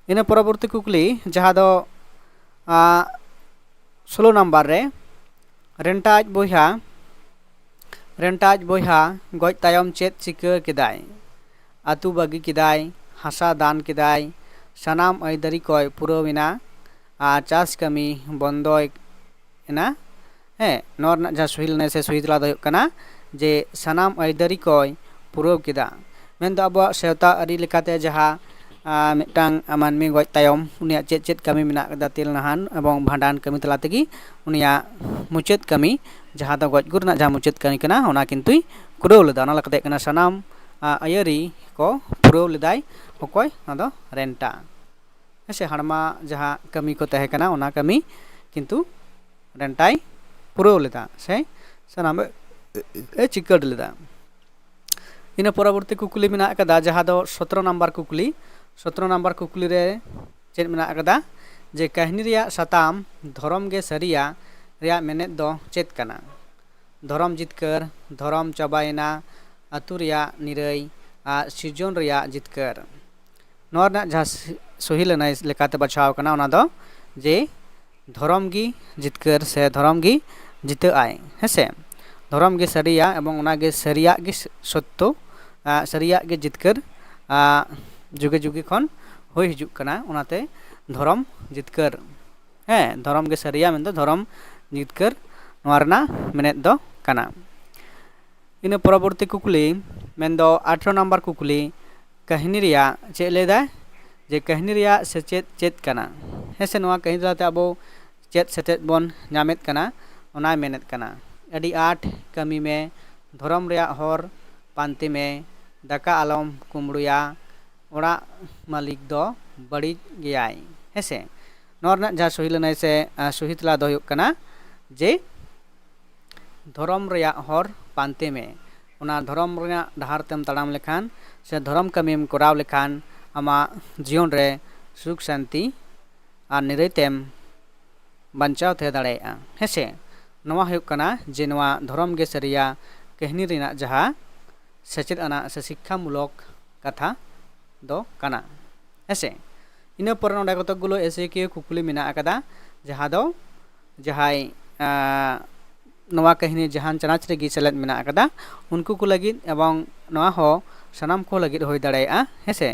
ᱤᱱᱟᱹ ᱯᱚᱨᱚᱵᱚᱨᱛᱤ ᱠᱩᱠᱞᱤ, ᱡᱟᱦᱟᱸ ᱫᱚ ᱟᱸ, ᱥᱳᱞᱳ ᱱᱟᱢᱵᱟᱨ ᱨᱮ, ᱨᱮᱱᱴᱟ ᱟᱡ ᱵᱚᱭᱦᱟ, ᱨᱮᱱᱴᱟ ᱟᱡ ᱵᱚᱭᱦᱟ ᱜᱚᱡ ᱛᱟᱭᱚᱢ ᱪᱮᱫ ᱪᱤᱠᱟᱹ ᱠᱮᱫᱟᱭ? ᱟᱹᱛᱩ ᱵᱟᱹᱜᱤ ᱠᱮᱫᱟᱭ, ᱦᱟᱥᱟ ᱫᱟᱱ ᱠᱮᱫᱟᱭ, ᱥᱟᱱᱟᱢ ᱟᱹᱭᱫᱟᱹᱨᱤ ᱠᱚᱭ ᱯᱩᱨᱟᱹᱣ ᱮᱱᱟ, ᱟᱨ ᱪᱟᱥ ᱠᱟᱹᱢᱤ ᱵᱚᱱᱫᱚᱭ ᱮᱱᱟ᱾ ᱦᱮᱸ, ᱱᱚᱣᱟ ᱨᱮᱱᱟᱜ ᱡᱟᱦᱟᱸ ᱥᱩᱦᱤ ᱞᱮᱱᱟᱭ ᱥᱮ ᱥᱩᱦᱤ ᱛᱮᱞᱟ ᱫᱚ ᱦᱩᱭᱩᱜ ᱠᱟᱱᱟ ᱡᱮ ᱥᱟᱱᱟᱢ ᱟᱹᱭᱫᱟᱹᱨᱤ ᱠᱚᱭ ᱯᱩᱨᱟᱹᱣ ᱠᱮᱫᱟ᱾ ᱢᱮᱱᱫᱚ ᱟᱵᱚᱣᱟᱜ ᱥᱮᱣᱛᱟ ᱟᱹᱨᱤ ᱞᱮᱠᱟᱛᱮ ᱡᱟᱦᱟᱸ, ᱟᱸ, ᱢᱤᱫᱴᱟᱝ ᱢᱟᱹᱱᱢᱤ ᱜᱚᱡ ᱛᱟᱭᱚᱢ ᱩᱱᱤᱭᱟᱜ ᱪᱮᱫ ᱪᱮᱫ ᱠᱟᱹᱢᱤ ᱢᱮᱱᱟᱜ ᱠᱟᱫᱟ, ᱛᱮᱞ ᱱᱟᱦᱟᱱ ᱮᱵᱚᱝ ᱵᱷᱟᱸᱰᱟᱱ ᱠᱟᱹᱢᱤ ᱛᱟᱞᱟ ᱛᱮᱜᱮ ᱩᱱᱤᱭᱟᱜ ᱢᱩᱪᱟᱹᱫ ᱠᱟᱹᱢᱤ, ᱡᱟᱦᱟᱸ ᱫᱚ ᱜᱚᱡ ᱜᱩᱨ ᱨᱮᱱᱟᱜ ᱡᱟᱦᱟᱸ ᱢᱩᱪᱟᱹᱫ ᱠᱟᱹᱢᱤ ᱠᱟᱱᱟ, ᱚᱱᱟ ᱠᱤᱱᱛᱩᱭ ᱠᱩᱨᱟᱹᱣ ᱞᱮᱫᱟ᱾ ᱚᱱᱟ ᱞᱮᱠᱟᱛᱮ ᱠᱟᱱᱟ ᱥᱟᱱᱟᱢ, ᱟᱸ, ᱟᱹᱭᱟᱹᱨᱤ ᱠᱚ ᱯᱩᱨᱟᱹᱣ ᱞᱮᱫᱟᱭ᱾ ᱚᱠᱚᱭ? ᱚᱱᱟ ᱫᱚ ᱨᱮᱱᱴᱟ᱾ ᱦᱮᱸ ᱥᱮ, ᱦᱟᱲᱢᱟ ᱡᱟᱦᱟᱸ ᱠᱟᱹᱢᱤ ᱠᱚ ᱛᱟᱦᱮᱸ ᱠᱟᱱᱟ, ᱚᱱᱟ ᱠᱟᱹᱢᱤ ᱠᱤᱱᱛᱩ ᱨᱮᱱᱴᱟᱭ ᱯᱩᱨᱟᱹᱣ ᱞᱮᱫᱟ, ᱥᱮ ᱥᱟᱱᱟᱢ ᱮ ᱪᱤᱠᱟᱹᱲ ᱞᱮᱫᱟ᱾ ᱤᱱᱟᱹ ᱯᱚᱨᱚᱵᱚᱨᱛᱤ ᱠᱩᱠᱞᱤ ᱢᱮᱱᱟᱜ ᱟᱠᱟᱫᱟ, ᱡᱟᱦᱟᱸ ᱫᱚ ᱥᱚᱛᱨᱚ ᱱᱟᱢᱵᱟᱨ ᱠᱩᱠᱞᱤ᱾ ᱥᱚᱛᱨᱚ ᱱᱟᱢᱵᱟᱨ ᱠᱩᱠᱞᱤ ᱨᱮ ᱪᱮᱫ ᱢᱮᱱᱟᱜ ᱟᱠᱟᱫᱟ? ᱡᱮ ᱠᱟᱹᱦᱱᱤ ᱨᱮᱭᱟᱜ ᱥᱟᱛᱟᱢ ᱫᱷᱚᱨᱚᱢ ᱜᱮ ᱥᱟᱹᱨᱤᱭᱟ ᱨᱮᱭᱟᱜ ᱢᱮᱱᱮᱫ ᱫᱚ ᱪᱮᱫ ᱠᱟᱱᱟ? ᱫᱷᱚᱨᱚᱢ ᱡᱤᱛᱠᱟᱹᱨ, ᱫᱷᱚᱨᱚᱢ ᱪᱟᱵᱟᱭᱮᱱᱟ, ᱟᱹᱛᱩ ᱨᱮᱭᱟᱜ ᱱᱤᱨᱟᱹᱭ, ᱟᱨ ᱥᱤᱨᱡᱚᱱ ᱨᱮᱭᱟᱜ ᱡᱤᱛᱠᱟᱹᱨ᱾ ᱱᱚᱣᱟ ᱨᱮᱱᱟᱜ ᱡᱟᱦᱟᱸ ᱥᱤ-, ᱥᱚᱦᱤ ᱞᱟᱹᱱᱟᱹᱭ ᱞᱮᱠᱟᱛᱮ ᱵᱟᱪᱷᱟᱣ ᱠᱟᱱᱟ, ᱚᱱᱟ ᱫᱚ ᱡᱮ ᱫᱷᱚᱨᱚᱢ ᱜᱮ ᱡᱤᱛᱠᱟᱹᱨ ᱥᱮ ᱫᱷᱚᱨᱚᱢ ᱜᱮ ᱡᱤᱛᱟᱹᱜ ᱟᱭ᱾ ᱦᱮᱸ ᱥᱮ, ᱫᱷᱚᱨᱚᱢ ᱜᱮ ᱥᱟᱹᱨᱤᱭᱟ ᱮᱵᱚᱝ ᱚᱱᱟ ᱜᱮ ᱥᱟᱹᱨᱤᱭᱟᱜ ᱜᱮ ᱥ-, ᱥᱚᱛᱛᱚ, ᱟᱸ, ᱥᱟᱹᱨᱤᱭᱟᱜ ᱜᱮ ᱡᱤᱛᱠᱟᱹᱨ, ᱟᱸ, ᱡᱩᱜᱮ ᱡᱩᱜᱮ ᱠᱷᱚᱱ ᱦᱩᱭ ᱦᱤᱡᱩᱜ ᱠᱟᱱᱟ᱾ ᱚᱱᱟᱛᱮ ᱫᱷᱚᱨᱚᱢ ᱡᱤᱛᱠᱟᱹᱨ, ᱦᱮᱸ, ᱫᱷᱚᱨᱚᱢ ᱜᱮ ᱥᱟᱹᱨᱤᱭᱟ ᱢᱮᱱᱫᱚ ᱫᱷᱚᱨᱚᱢ ᱡᱤᱛᱠᱟᱹᱨ ᱱᱚᱣᱟ ᱨᱮᱱᱟᱜ ᱢᱮᱱᱮᱫ ᱫᱚ ᱠᱟᱱᱟ᱾ ᱤᱱᱟᱹ ᱯᱚᱨᱚᱵᱚᱨᱛᱤ ᱠᱩᱠᱞᱤ, ᱢᱮᱱᱫᱚ ᱟᱴᱷᱨᱚ ᱱᱟᱢᱵᱟᱨ ᱠᱩᱠᱞᱤ, ᱠᱟᱹᱦᱱᱤ ᱨᱮᱭᱟᱜ ᱪᱮᱫ ᱞᱟᱹᱭ ᱫᱟᱭ? ᱡᱮ ᱠᱟᱹᱦᱱᱤ ᱨᱮᱭᱟᱜ ᱥᱮᱪᱮᱫ ᱪᱮᱫ ᱠᱟᱱᱟ? ᱦᱮᱸ ᱥᱮ, ᱱᱚᱣᱟ ᱠᱟᱹᱦᱱᱤ ᱛᱟᱞᱟᱛᱮ ᱟᱵᱚ ᱪᱮᱫ ᱥᱮᱪᱮᱫ ᱵᱚᱱ ᱧᱟᱢᱮᱫ ᱠᱟᱱᱟ, ᱚᱱᱟᱭ ᱢᱮᱱᱮᱫ ᱠᱟᱱᱟ᱾ ᱟᱹᱰᱤ ᱟᱸᱴ ᱠᱟᱹᱢᱤ ᱢᱮ, ᱫᱷᱚᱨᱚᱢ ᱨᱮᱭᱟᱜ ᱦᱚᱨ ᱯᱟᱱᱛᱮ ᱢᱮ, ᱫᱟᱠᱟ ᱟᱞᱚᱢ ᱠᱩᱢᱵᱽᱲᱩᱭᱟ, ᱚᱲᱟᱜ ᱢᱟᱹᱞᱤᱠ ᱫᱚ ᱵᱟᱹᱲᱤᱡ ᱜᱮᱭᱟᱭ᱾ ᱦᱮᱸ ᱥᱮ, ᱱᱚᱣᱟ ᱨᱮᱱᱟᱜ ᱡᱟᱦᱟᱸ ᱥᱚᱦᱤ ᱞᱟᱹᱱᱟᱹᱭ ᱥᱮ, ᱟᱸ, ᱥᱚᱦᱤ ᱛᱮᱞᱟ ᱫᱚ ᱦᱩᱭᱩᱜ ᱠᱟᱱᱟ ᱡᱮ ᱫᱷᱚᱨᱚᱢ ᱨᱮᱭᱟᱜ ᱦᱚᱨ ᱯᱟᱱᱛᱮ ᱢᱮ᱾ ᱚᱱᱟ ᱫᱷᱚᱨᱚᱢ ᱨᱮᱱᱟᱜ ᱰᱟᱦᱟᱨ ᱛᱮᱢ ᱛᱟᱲᱟᱢ ᱞᱮᱠᱷᱟᱱ ᱥᱮ ᱫᱷᱚᱨᱚᱢ ᱠᱟᱹᱢᱤᱢ ᱠᱚᱨᱟᱣ ᱞᱮᱠᱷᱟᱱ ᱟᱢᱟᱜ ᱡᱤᱭᱚᱱ ᱨᱮ ᱥᱩᱠ ᱥᱟᱱᱛᱤ ᱟᱨ ᱱᱤᱨᱟᱹᱭ ᱛᱮᱢ ᱵᱟᱧᱪᱟᱣ ᱛᱟᱦᱮᱸ ᱫᱟᱲᱮᱭᱟᱜᱼᱟ᱾ ᱦᱮᱸᱥᱮ, ᱱᱚᱣᱟ ᱦᱩᱭᱩᱜ ᱠᱟᱱᱟ ᱡᱮ ᱱᱚᱣᱟ ᱫᱷᱚᱨᱚᱢ ᱜᱮ ᱥᱟᱹᱨᱤᱭᱟ ᱠᱟᱹᱦᱱᱤ ᱨᱮᱱᱟᱜ ᱡᱟᱦᱟᱸ ᱥᱮᱪᱮᱫ ᱟᱱᱟᱜ ᱥᱮ ᱥᱤᱠᱠᱷᱟᱢᱩᱞᱚᱠ ᱠᱟᱛᱷᱟ ᱫᱚ ᱠᱟᱱᱟ᱾ ᱦᱮᱸᱥᱮ, ᱤᱱᱟᱹ ᱯᱚᱨᱮ ᱱᱚᱰᱮ ᱠᱚᱛᱚᱠ ᱜᱩᱞᱳ ᱮᱥ ᱮ ᱠᱤᱭᱩ ᱠᱩᱠᱞᱤ ᱢᱮᱱᱟᱜ ᱟᱠᱟᱫᱟ, ᱡᱟᱦᱟᱸ ᱫᱚ ᱡᱟᱦᱟᱸᱭ ᱟᱸ, ᱱᱚᱣᱟ ᱠᱟᱹᱦᱱᱤ ᱡᱟᱦᱟᱱ ᱪᱟᱱᱟᱪ ᱨᱮᱜᱮ ᱥᱮᱞᱮᱫ ᱢᱮᱱᱟᱜ ᱟᱠᱟᱫᱟ, ᱩᱱᱠᱩ ᱠᱚ ᱞᱟᱹᱜᱤᱫ ᱮᱵᱚᱝ ᱱᱚᱣᱟ ᱦᱚᱸ ᱥᱟᱱᱟᱢ ᱠᱚ ᱞᱟᱹᱜᱤᱫ ᱦᱩᱭ ᱫᱟᱲᱮᱭᱟᱜᱼᱟ᱾ ᱦᱮᱸᱥᱮ,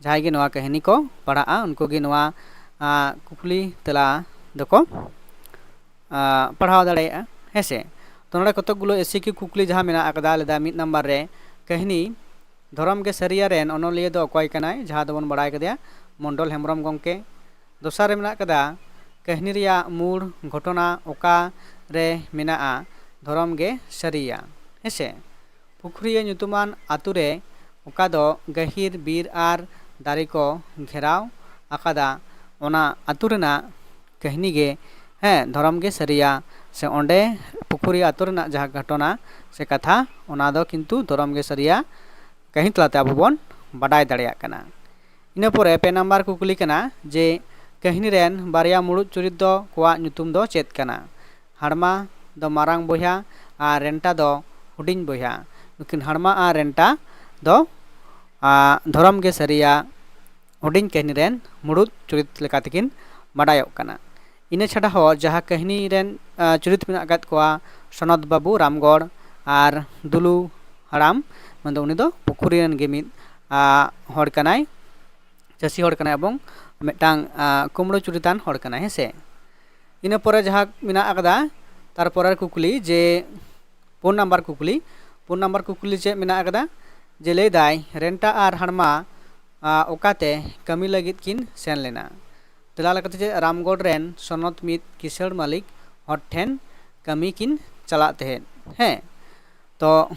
ᱡᱟᱦᱟᱸᱭ ᱜᱮ ᱱᱚᱣᱟ ᱠᱟᱹᱦᱱᱤ ᱠᱚ ᱯᱟᱲᱦᱟᱜᱼᱟ, ᱩᱱᱠᱩ ᱜᱮ ᱱᱚᱣᱟ ᱟᱸ, ᱠᱩᱠᱞᱤ ᱛᱮᱞᱟ ᱫᱚᱠᱚ ᱟᱸ, ᱯᱟᱲᱦᱟᱣ ᱫᱟᱲᱮᱭᱟᱜᱼᱟ᱾ ᱦᱮᱸᱥᱮ, ᱛᱚ ᱱᱚᱰᱮ ᱠᱚᱛᱚᱠ ᱜᱩᱞᱳ ᱮᱥ ᱮ ᱠᱤᱭᱩ ᱠᱩᱠᱞᱤ ᱡᱟᱦᱟᱸ ᱢᱮᱱᱟᱜ ᱟᱠᱟᱫᱟ, ᱞᱮᱫᱟ ᱢᱤᱫ ᱱᱟᱢᱵᱟᱨ ᱨᱮ, ᱠᱟᱹᱦᱱᱤ ᱫᱷᱚᱨᱚᱢ ᱜᱮ ᱥᱟᱹᱨᱤᱭᱟ ᱨᱮᱱ ᱚᱱᱚᱞᱤᱭᱟᱹ ᱫᱚ ᱚᱠᱚᱭ ᱠᱟᱱᱟᱭ, ᱡᱟᱦᱟᱸ ᱫᱚᱵᱚᱱ ᱵᱟᱲᱟᱭ ᱠᱟᱫᱮᱭᱟ ᱢᱚᱱᱰᱚᱞ ᱦᱮᱢᱵᱨᱚᱢ ᱜᱚᱢᱠᱮ᱾ ᱫᱚᱥᱟᱨ ᱨᱮ ᱢᱮᱱᱟᱜ ᱠᱟᱫᱟ, ᱠᱟᱹᱦᱱᱤ ᱨᱮᱭᱟᱜ ᱢᱩᱲ ᱜᱷᱚᱴᱚᱱᱟ ᱚᱠᱟ ᱨᱮ ᱢᱮᱱᱟᱜᱼᱟ, ᱫᱷᱚᱨᱚᱢ ᱜᱮ ᱥᱟᱹᱨᱤᱭᱟ᱾ ᱦᱮᱸᱥᱮ, ᱯᱩᱠᱷᱨᱤᱭᱟᱹ ᱧᱩᱛᱩᱢᱟᱱ ᱟᱛᱳ ᱨᱮ, ᱚᱠᱟ ᱫᱚ ᱜᱟᱹᱦᱤᱨ ᱵᱤᱨ ᱟᱨ ᱫᱟᱨᱮ ᱠᱚ ᱜᱷᱮᱨᱟᱣ ᱟᱠᱟᱫᱟ, ᱚᱱᱟ ᱟᱛᱳ ᱨᱮᱱᱟᱜ ᱠᱟᱹᱦᱱᱤ ᱜᱮ, ᱦᱮᱸ, ᱫᱷᱚᱨᱚᱢ ᱜᱮ ᱥᱟᱹᱨᱤᱭᱟ᱾ ᱥᱮ ᱚᱸᱰᱮ ᱯᱩᱠᱷᱨᱤᱭᱟᱹ ᱟᱛᱳ ᱨᱮᱱᱟᱜ ᱡᱟᱦᱟᱸ ᱜᱷᱚᱴᱚᱱᱟ ᱥᱮ ᱠᱟᱛᱷᱟ, ᱚᱱᱟ ᱫᱚ ᱠᱤᱱᱛᱩ ᱫᱷᱚᱨᱚᱢ ᱜᱮ ᱥᱟᱹᱨᱤᱭᱟ ᱠᱟᱹᱦᱱᱤ ᱛᱟᱞᱟᱛᱮ ᱟᱵᱚ ᱵᱚᱱ ᱵᱟᱰᱟᱭ ᱫᱟᱲᱮᱭᱟᱜ ᱠᱟᱱᱟ᱾ ᱤᱱᱟᱹ ᱯᱚᱨᱮ ᱯᱮ ᱱᱟᱢᱵᱟᱨ ᱠᱩᱠᱞᱤ ᱠᱟᱱᱟ ᱡᱮ, ᱠᱟᱹᱦᱱᱤ ᱨᱮᱱ ᱵᱟᱨᱭᱟ ᱢᱩᱲᱩᱫ ᱪᱩᱨᱤᱛ ᱫᱚ ᱠᱚᱣᱟᱜ ᱧᱩᱛᱩᱢ ᱫᱚ ᱪᱮᱫ ᱠᱟᱱᱟ? ᱦᱟᱲᱢᱟ ᱫᱚ ᱢᱟᱨᱟᱝ ᱵᱚᱭᱦᱟ ᱟᱨ ᱨᱮᱱᱴᱟ ᱫᱚ ᱦᱩᱰᱤᱧ ᱵᱚᱭᱦᱟ᱾ ᱱᱩᱠᱤᱱ ᱦᱟᱲᱢᱟ ᱟᱨ ᱨᱮᱱᱴᱟ ᱫᱚ, ᱟ, ᱫᱷᱚᱨᱚᱢ ᱜᱮ ᱥᱟᱹᱨᱤᱭᱟ ᱦᱩᱰᱤᱧ ᱠᱟᱹᱦᱱᱤ ᱨᱮᱱ ᱢᱩᱲᱩᱫ ᱪᱩᱨᱤᱛ ᱞᱮᱠᱟ ᱛᱮᱠᱤᱱ ᱵᱟᱰᱟᱭᱚᱜ ᱠᱟᱱᱟ᱾ ᱤᱱᱟᱹ ᱪᱷᱟᱰᱟ ᱦᱚᱸ ᱡᱟᱦᱟᱸ ᱠᱟᱹᱦᱱᱤ ᱨᱮᱱ, ᱟ, ᱪᱩᱨᱤᱛ ᱢᱮᱱᱟᱜ ᱟᱠᱟᱫ ᱠᱚᱣᱟ, ᱥᱚᱱᱚᱛ ᱵᱟᱹᱵᱩ, ᱨᱟᱢᱜᱚᱲ ᱟᱨ ᱫᱩᱞᱩ ᱦᱟᱲᱟᱢ, ᱢᱮᱱᱫᱚ ᱩᱱᱤ ᱫᱚ ᱯᱩᱠᱷᱩᱨᱤ ᱨᱮᱱ ᱜᱮ ᱢᱤᱫ, ᱟ, ᱦᱚᱲ ᱠᱟᱱᱟᱭ, ᱪᱟᱹᱥᱤ ᱦᱚᱲ ᱠᱟᱱᱟᱭ ᱮᱵᱚᱝ ᱢᱤᱫᱴᱟᱝ, ᱟ, ᱠᱩᱢᱲᱩ ᱪᱩᱨᱤᱛᱟᱱ ᱦᱚᱲ ᱠᱟᱱᱟᱭ, ᱦᱮᱸ ᱥᱮ᱾ ᱤᱱᱟᱹ ᱯᱚᱨᱮ ᱡᱟᱦᱟᱸ ᱢᱮᱱᱟᱜ ᱟᱠᱟᱫᱟ, ᱛᱟᱨᱯᱚᱨᱮᱨ ᱠᱩᱠᱞᱤ ᱡᱮ ᱯᱩᱱ ᱱᱟᱢᱵᱟᱨ ᱠᱩᱠᱞᱤ, ᱯᱩᱱ ᱱᱟᱢᱵᱟᱨ ᱠᱩᱠᱞᱤ ᱪᱮᱫ ᱢᱮᱱᱟᱜ ᱟᱠᱟᱫᱟ? ᱡᱮ ᱞᱟᱹᱭᱫᱟᱭ, ᱨᱮᱱᱴᱟ ᱟᱨ ᱦᱟᱲᱢᱟ, ᱟ, ᱚᱠᱟᱛᱮ ᱠᱟᱹᱢᱤ ᱞᱟᱹᱜᱤᱫ ᱠᱤᱱ ᱥᱮᱱ ᱞᱮᱱᱟ? ᱛᱮᱞᱟ ᱞᱮᱠᱟᱛᱮ ᱪᱮᱫ? ᱨᱟᱢᱜᱚᱲ ᱨᱮᱱ ᱥᱚᱱᱚᱛ ᱢᱤᱫ ᱠᱤᱥᱟᱹᱬ ᱢᱟᱹᱞᱤᱠ ᱦᱚᱲ ᱴᱷᱮᱱ ᱠᱟᱹᱢᱤ ᱠᱤᱱ ᱪᱟᱞᱟᱜ ᱛᱟᱦᱮᱸᱫ᱾ ᱦᱮᱸ, ᱛᱚ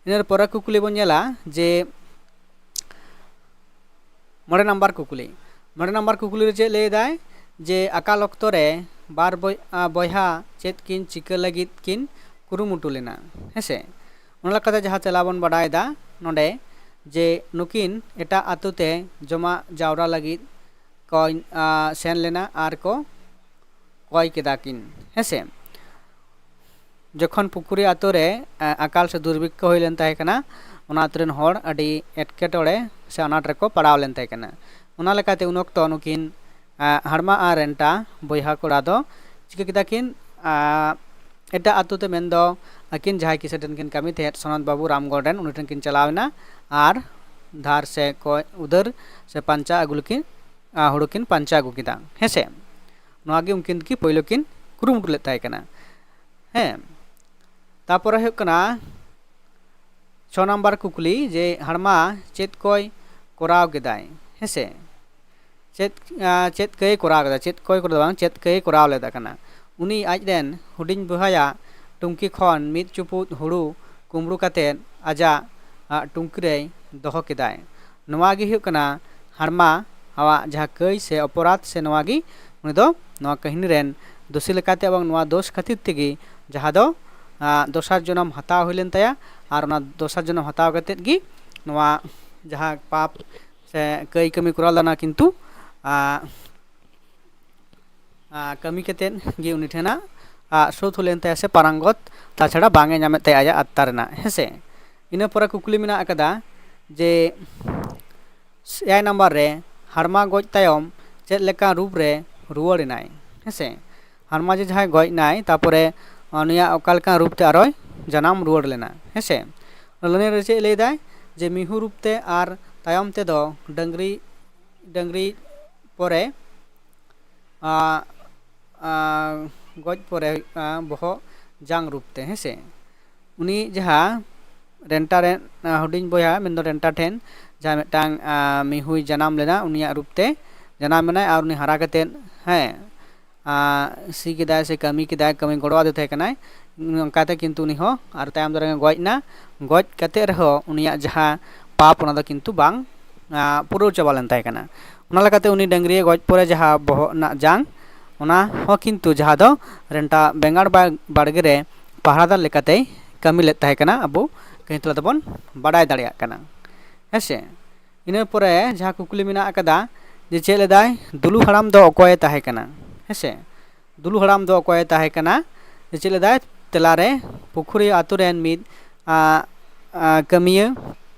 ᱤᱱᱟᱹ ᱯᱚᱨᱮ ᱠᱩᱠᱞᱤ ᱵᱚᱱ ᱧᱮᱞᱟ ᱡᱮ ᱢᱚᱬᱮ ᱱᱟᱢᱵᱟᱨ ᱠᱩᱠᱞᱤ, ᱢᱚᱬᱮ ᱱᱟᱢᱵᱟᱨ ᱠᱩᱠᱞᱤ ᱨᱮ ᱪᱮᱫ ᱞᱟᱹᱭ ᱮᱫᱟᱭ ᱡᱮ ᱟᱠᱟᱞ ᱚᱠᱛᱚ ᱨᱮ ᱵᱟᱨ ᱵᱚᱭ-, ᱟ, ᱵᱚᱭᱦᱟ ᱪᱮᱫ ᱠᱤᱱ ᱪᱤᱠᱟᱹ ᱞᱟᱹᱜᱤᱫ ᱠᱤᱱ ᱠᱩᱨᱩᱢᱩᱴᱩ ᱞᱮᱱᱟ? ᱦᱮᱸᱥᱮ, ᱚᱱᱟ ᱞᱮᱠᱟᱛᱮ ᱡᱟᱦᱟᱸ ᱛᱮᱞᱟ ᱵᱚᱱ ᱵᱟᱰᱟᱭᱮᱫᱟ ᱱᱚᱰᱮ, ᱡᱮ ᱱᱩᱠᱤᱱ ᱮᱴᱟᱜ ᱟᱹᱛᱩ ᱛᱮ ᱡᱚᱢᱟᱜ ᱡᱟᱣᱨᱟ ᱞᱟᱹᱜᱤᱫ ᱠᱚ ᱥᱮᱱ ᱞᱮᱱᱟ ᱟᱨ ᱠᱚ ᱠᱚᱭ ᱠᱮᱫᱟ ᱠᱤᱱ, ᱦᱮᱸᱥᱮ᱾ ᱡᱚᱠᱷᱚᱱ ᱯᱩᱠᱷᱩᱨᱤ ᱟᱛᱳ ᱨᱮ ᱟᱠᱟᱞ ᱥᱮ ᱫᱩᱨᱵᱷᱤᱠᱠᱷᱚ ᱦᱩᱭ ᱞᱮᱱ ᱛᱟᱦᱮᱸ ᱠᱟᱱᱟ, ᱚᱱᱟ ᱟᱛᱳ ᱨᱮᱱ ᱦᱚᱲ ᱟᱹᱰᱤ ᱮᱴᱠᱮᱴᱚᱬᱮ ᱥᱮ ᱟᱱᱟᱴ ᱨᱮᱠᱚ ᱯᱟᱲᱟᱣ ᱞᱮᱱ ᱛᱟᱦᱮᱸ ᱠᱟᱱᱟ᱾ ᱚᱱᱟ ᱞᱮᱠᱟᱛᱮ ᱩᱱ ᱚᱠᱛᱚ ᱱᱩᱠᱤᱱ ᱦᱟᱲᱢᱟ ᱟᱨ ᱨᱮᱱᱴᱟ ᱵᱚᱭᱦᱟ ᱠᱚᱲᱟ ᱫᱚ ᱪᱤᱠᱟᱹ ᱠᱮᱫᱟ ᱠᱤᱱ? ᱮᱴᱟᱜ ᱟᱛᱳ ᱛᱮ, ᱢᱮᱱᱫᱚ ᱟᱹᱠᱤᱱ ᱡᱟᱦᱟᱸᱭ ᱠᱤᱥᱟᱹ ᱴᱷᱮᱱ ᱠᱤᱱ ᱠᱟᱹᱢᱤ ᱛᱟᱦᱮᱸᱫ, ᱥᱚᱱᱚᱛ ᱵᱟᱹᱵᱩ ᱨᱟᱢᱜᱚᱲ ᱨᱮᱱ, ᱩᱱᱤ ᱴᱷᱮᱱ ᱠᱤᱱ ᱪᱟᱞᱟᱣ ᱮᱱᱟ ᱟᱨ ᱫᱷᱟᱨ ᱥᱮ ᱠᱚᱭ ᱩᱫᱷᱟᱹᱨ ᱥᱮ ᱯᱟᱧᱪᱟ ᱟᱹᱜᱩ ᱞᱮᱠᱤᱱ ᱦᱩᱲᱩ ᱠᱤᱱ ᱯᱟᱧᱪᱟ ᱟᱹᱜᱩ ᱠᱮᱫᱟ, ᱦᱮᱸᱥᱮ᱾ ᱱᱚᱣᱟ ᱜᱮ ᱩᱱᱠᱤᱱ ᱫᱚᱠᱤᱱ ᱯᱳᱭᱞᱳ ᱠᱤᱱ ᱠᱩᱨᱩᱢᱩᱴᱩ ᱞᱮᱫ ᱛᱟᱦᱮᱸ ᱠᱟᱱᱟ, ᱦᱮᱸ᱾ ᱛᱟᱯᱚᱨᱮ ᱦᱩᱭᱩᱜ ᱠᱟᱱᱟ ᱪᱷᱚ ᱱᱟᱢᱵᱟᱨ ᱠᱩᱠᱞᱤ, ᱡᱮ ᱦᱟᱲᱢᱟ ᱪᱮᱫ ᱠᱚᱭ ᱠᱚᱨᱟᱣ ᱠᱮᱫᱟᱭ, ᱦᱮᱸᱥᱮ? ᱪᱮᱫ ᱪᱮᱫ ᱠᱟᱹᱭ ᱠᱚᱨᱟᱣ ᱠᱮᱫᱟ? ᱪᱮᱫ ᱠᱚᱭ ᱠᱚᱨᱟᱣ ᱫᱚ ᱵᱟᱝ, ᱪᱮᱫ ᱠᱟᱹᱭ ᱠᱚᱨᱟᱣ ᱞᱮᱫᱟ ᱠᱟᱱᱟ? ᱩᱱᱤ ᱟᱡᱨᱮᱱ ᱦᱩᱰᱤᱧ ᱵᱚᱭᱦᱟᱭᱟᱜ ᱴᱩᱝᱠᱤ ᱠᱷᱚᱱ ᱢᱤᱫ ᱪᱩᱯᱩᱫ ᱦᱩᱲᱩ ᱠᱩᱢᱵᱽᱲᱩ ᱠᱟᱛᱮᱫ ᱟᱡᱟᱜ ᱴᱩᱝᱠᱤ ᱨᱮᱭ ᱫᱚᱦᱚ ᱠᱮᱫᱟᱭ᱾ ᱱᱚᱣᱟ ᱜᱮ ᱦᱩᱭᱩᱜ ᱠᱟᱱᱟ ᱦᱟᱲᱢᱟ ᱟᱣᱟᱜ ᱡᱟᱦᱟᱸ ᱠᱟᱹᱭ ᱥᱮ ᱚᱯᱚᱨᱟᱫᱷ, ᱥᱮ ᱱᱚᱣᱟ ᱜᱮ ᱩᱱᱤ ᱫᱚ ᱱᱚᱣᱟ ᱠᱟᱹᱦᱱᱤ ᱨᱮᱱ ᱫᱳᱥᱤ ᱞᱮᱠᱟᱛᱮ, ᱮᱵᱚᱝ ᱱᱚᱣᱟ ᱫᱳᱥ ᱠᱷᱟᱹᱛᱤᱨ ᱛᱮᱜᱮ ᱡᱟᱦᱟᱸ ᱫᱚ ᱫᱚᱥᱟᱨ ᱡᱚᱱᱚᱢ ᱦᱟᱛᱟᱣ ᱦᱩᱭ ᱞᱮᱱ ᱛᱟᱭᱟ᱾ ᱟᱨ ᱚᱱᱟ ᱫᱚᱥᱟᱨ ᱡᱚᱱᱚᱢ ᱦᱟᱛᱟᱣ ᱠᱟᱛᱮᱫ ᱜᱮ ᱱᱚᱣᱟ ᱡᱟᱦᱟᱸ ᱯᱟᱯ ᱥᱮ ᱠᱟᱹᱭ ᱠᱟᱹᱢᱤ ᱠᱚᱨᱟᱣ ᱞᱮᱱᱟ, ᱠᱤᱱᱛᱩ ᱠᱟᱹᱢᱤ ᱠᱟᱛᱮᱫ ᱜᱮ ᱩᱱᱤ ᱴᱷᱮᱱᱟᱜ ᱥᱳᱫᱷ ᱦᱩᱭ ᱞᱮᱱ ᱛᱟᱭᱟ ᱥᱮ ᱯᱟᱨᱟᱝᱜᱚᱛ, ᱛᱟᱪᱷᱟᱲᱟ ᱵᱟᱝ ᱮ ᱧᱟᱢᱮᱫ ᱛᱟᱭᱟ ᱟᱡᱟᱜ ᱟᱛᱛᱟ ᱨᱮᱱᱟᱜ, ᱦᱮᱸᱥᱮ᱾ ᱤᱱᱟᱹ ᱯᱚᱨᱮ ᱠᱩᱠᱞᱤ ᱢᱮᱱᱟᱜ ᱟᱠᱟᱫᱟ ᱡᱮ ᱮᱭᱟᱭ ᱱᱟᱢᱵᱟᱨ ᱨᱮ, ᱦᱟᱲᱢᱟ ᱜᱚᱡ ᱛᱟᱭᱚᱢ ᱪᱮᱫ ᱞᱮᱠᱟᱱ ᱨᱩᱯ ᱨᱮ ᱨᱩᱣᱟᱹᱲ ᱮᱱᱟᱭ, ᱦᱮᱸᱥᱮ᱾ ᱦᱟᱲᱢᱟ ᱡᱮ ᱡᱟᱦᱟᱸᱭ ᱜᱚᱡ ᱮᱱᱟᱭ, ᱛᱟᱯᱚᱨᱮ ᱩᱱᱤᱭᱟᱜ ᱚᱠᱟ ᱞᱮᱠᱟᱱ ᱨᱩᱯ ᱛᱮ ᱟᱨᱚᱭ ᱡᱟᱱᱟᱢ ᱨᱩᱣᱟᱹᱲ ᱞᱮᱱᱟ, ᱦᱮᱸᱥᱮ᱾ ᱞᱟᱹᱱᱟᱹᱭ ᱨᱮ ᱪᱮᱫ ᱞᱟᱹᱭ ᱫᱟᱭ ᱡᱮ ᱢᱤᱦᱩ ᱨᱩᱯ ᱛᱮ ᱟᱨ ᱛᱟᱭᱚᱢ ᱛᱮᱫᱚ ᱰᱟᱹᱝᱨᱤ ᱰᱟᱹᱝᱨᱤ ᱯᱚᱨᱮ ᱜᱚᱡ ᱯᱚᱨᱮ ᱦᱩᱭᱩᱜ ᱠᱟᱱᱟ ᱵᱚᱦᱚᱜ ᱡᱟᱝ ᱨᱩᱯ ᱛᱮ, ᱦᱮᱸᱥᱮ᱾ ᱩᱱᱤ ᱡᱟᱦᱟᱸ ᱨᱮᱱᱴᱟ ᱨᱮᱱ ᱦᱩᱰᱤᱧ ᱵᱚᱭᱦᱟ, ᱢᱮᱱᱫᱚ ᱨᱮᱱᱴᱟ ᱴᱷᱮᱱ ᱡᱟᱦᱟᱸ ᱢᱤᱫᱴᱟᱝ ᱢᱤᱦᱩᱭ ᱡᱟᱱᱟᱢ ᱞᱮᱱᱟ, ᱩᱱᱤᱭᱟᱜ ᱨᱩᱯ ᱛᱮ ᱡᱟᱱᱟᱢ ᱮᱱᱟᱭ᱾ ᱟᱨ ᱩᱱᱤ ᱦᱟᱨᱟ ᱠᱟᱛᱮᱫ, ᱦᱮᱸ, ᱥᱤ ᱠᱮᱫᱟᱭ ᱥᱮ ᱠᱟᱹᱢᱤ ᱠᱮᱫᱟᱭ, ᱠᱟᱹᱢᱤ ᱜᱚᱲᱚ ᱟᱫᱮ ᱛᱟᱦᱮᱸ ᱠᱟᱱᱟᱭ, ᱚᱱᱠᱟᱛᱮ ᱠᱤᱱᱛᱩ ᱩᱱᱤ ᱦᱚᱸ ᱟᱨ ᱛᱟᱭᱚᱢ ᱫᱟᱨᱟᱢ ᱜᱚᱡ ᱮᱱᱟ᱾ ᱜᱚᱡ ᱠᱟᱛᱮᱫ ᱨᱮᱦᱚᱸ ᱩᱱᱤᱭᱟᱜ ᱡᱟᱦᱟᱸ ᱯᱟᱯ, ᱚᱱᱟ ᱫᱚ ᱠᱤᱱᱛᱩ ᱵᱟᱝ ᱯᱩᱨᱟᱹᱣ ᱪᱟᱵᱟ ᱞᱮᱱ ᱛᱟᱭ ᱠᱟᱱᱟ᱾ ᱚᱱᱟ ᱞᱮᱠᱟᱛᱮ ᱩᱱᱤ ᱰᱟᱹᱝᱨᱤ ᱜᱚᱡ ᱯᱚᱨᱮ ᱡᱟᱦᱟᱸ ᱵᱚᱦᱚᱜ ᱨᱮᱱᱟᱜ ᱡᱟᱝ, ᱚᱱᱟ ᱦᱚᱸ ᱠᱤᱱᱛᱩ ᱡᱟᱦᱟᱸ ᱫᱚ ᱨᱮᱱᱴᱟ ᱵᱮᱸᱜᱟᱲ ᱵᱟᱲᱜᱮ ᱨᱮ ᱯᱟᱦᱨᱟᱫᱟᱨ ᱞᱮᱠᱟᱛᱮᱭ ᱠᱟᱹᱢᱤ ᱞᱮᱫ ᱛᱟᱦᱮᱸ ᱠᱟᱱᱟ, ᱟᱵᱚ ᱠᱟᱹᱦᱱᱤ ᱛᱟᱞᱟ ᱛᱮᱵᱚᱱ ᱵᱟᱰᱟᱭ ᱫᱟᱲᱮᱭᱟᱜ ᱠᱟᱱᱟ᱾ ᱦᱮᱸ ᱥᱮ? ᱤᱱᱟᱹ ᱯᱚᱨᱮ ᱡᱟᱦᱟᱸ ᱠᱩᱠᱞᱤ ᱢᱮᱱᱟᱜ ᱟᱠᱟᱫᱟ ᱡᱮ ᱪᱮᱫ ᱞᱮᱫᱟᱭ, ᱫᱩᱞᱩ ᱦᱟᱲᱟᱢ ᱫᱚ ᱚᱠᱚᱭᱮ ᱛᱟᱦᱮᱸ ᱠᱟᱱᱟ? ᱦᱮᱸ ᱥᱮ? ᱫᱩᱞᱩ ᱦᱟᱲᱟᱢ ᱫᱚ ᱚᱠᱚᱭᱮ ᱛᱟᱦᱮᱸ ᱠᱟᱱᱟ? ᱡᱮ ᱪᱮᱫ ᱞᱮᱫᱟᱭ? ᱛᱮᱞᱟᱨᱮ ᱯᱩᱠᱷᱩᱨᱤ ᱟᱛᱳ ᱨᱮᱱ ᱢᱤᱫ ᱟ, ᱟ, ᱠᱟᱹᱢᱤᱭᱟᱹ,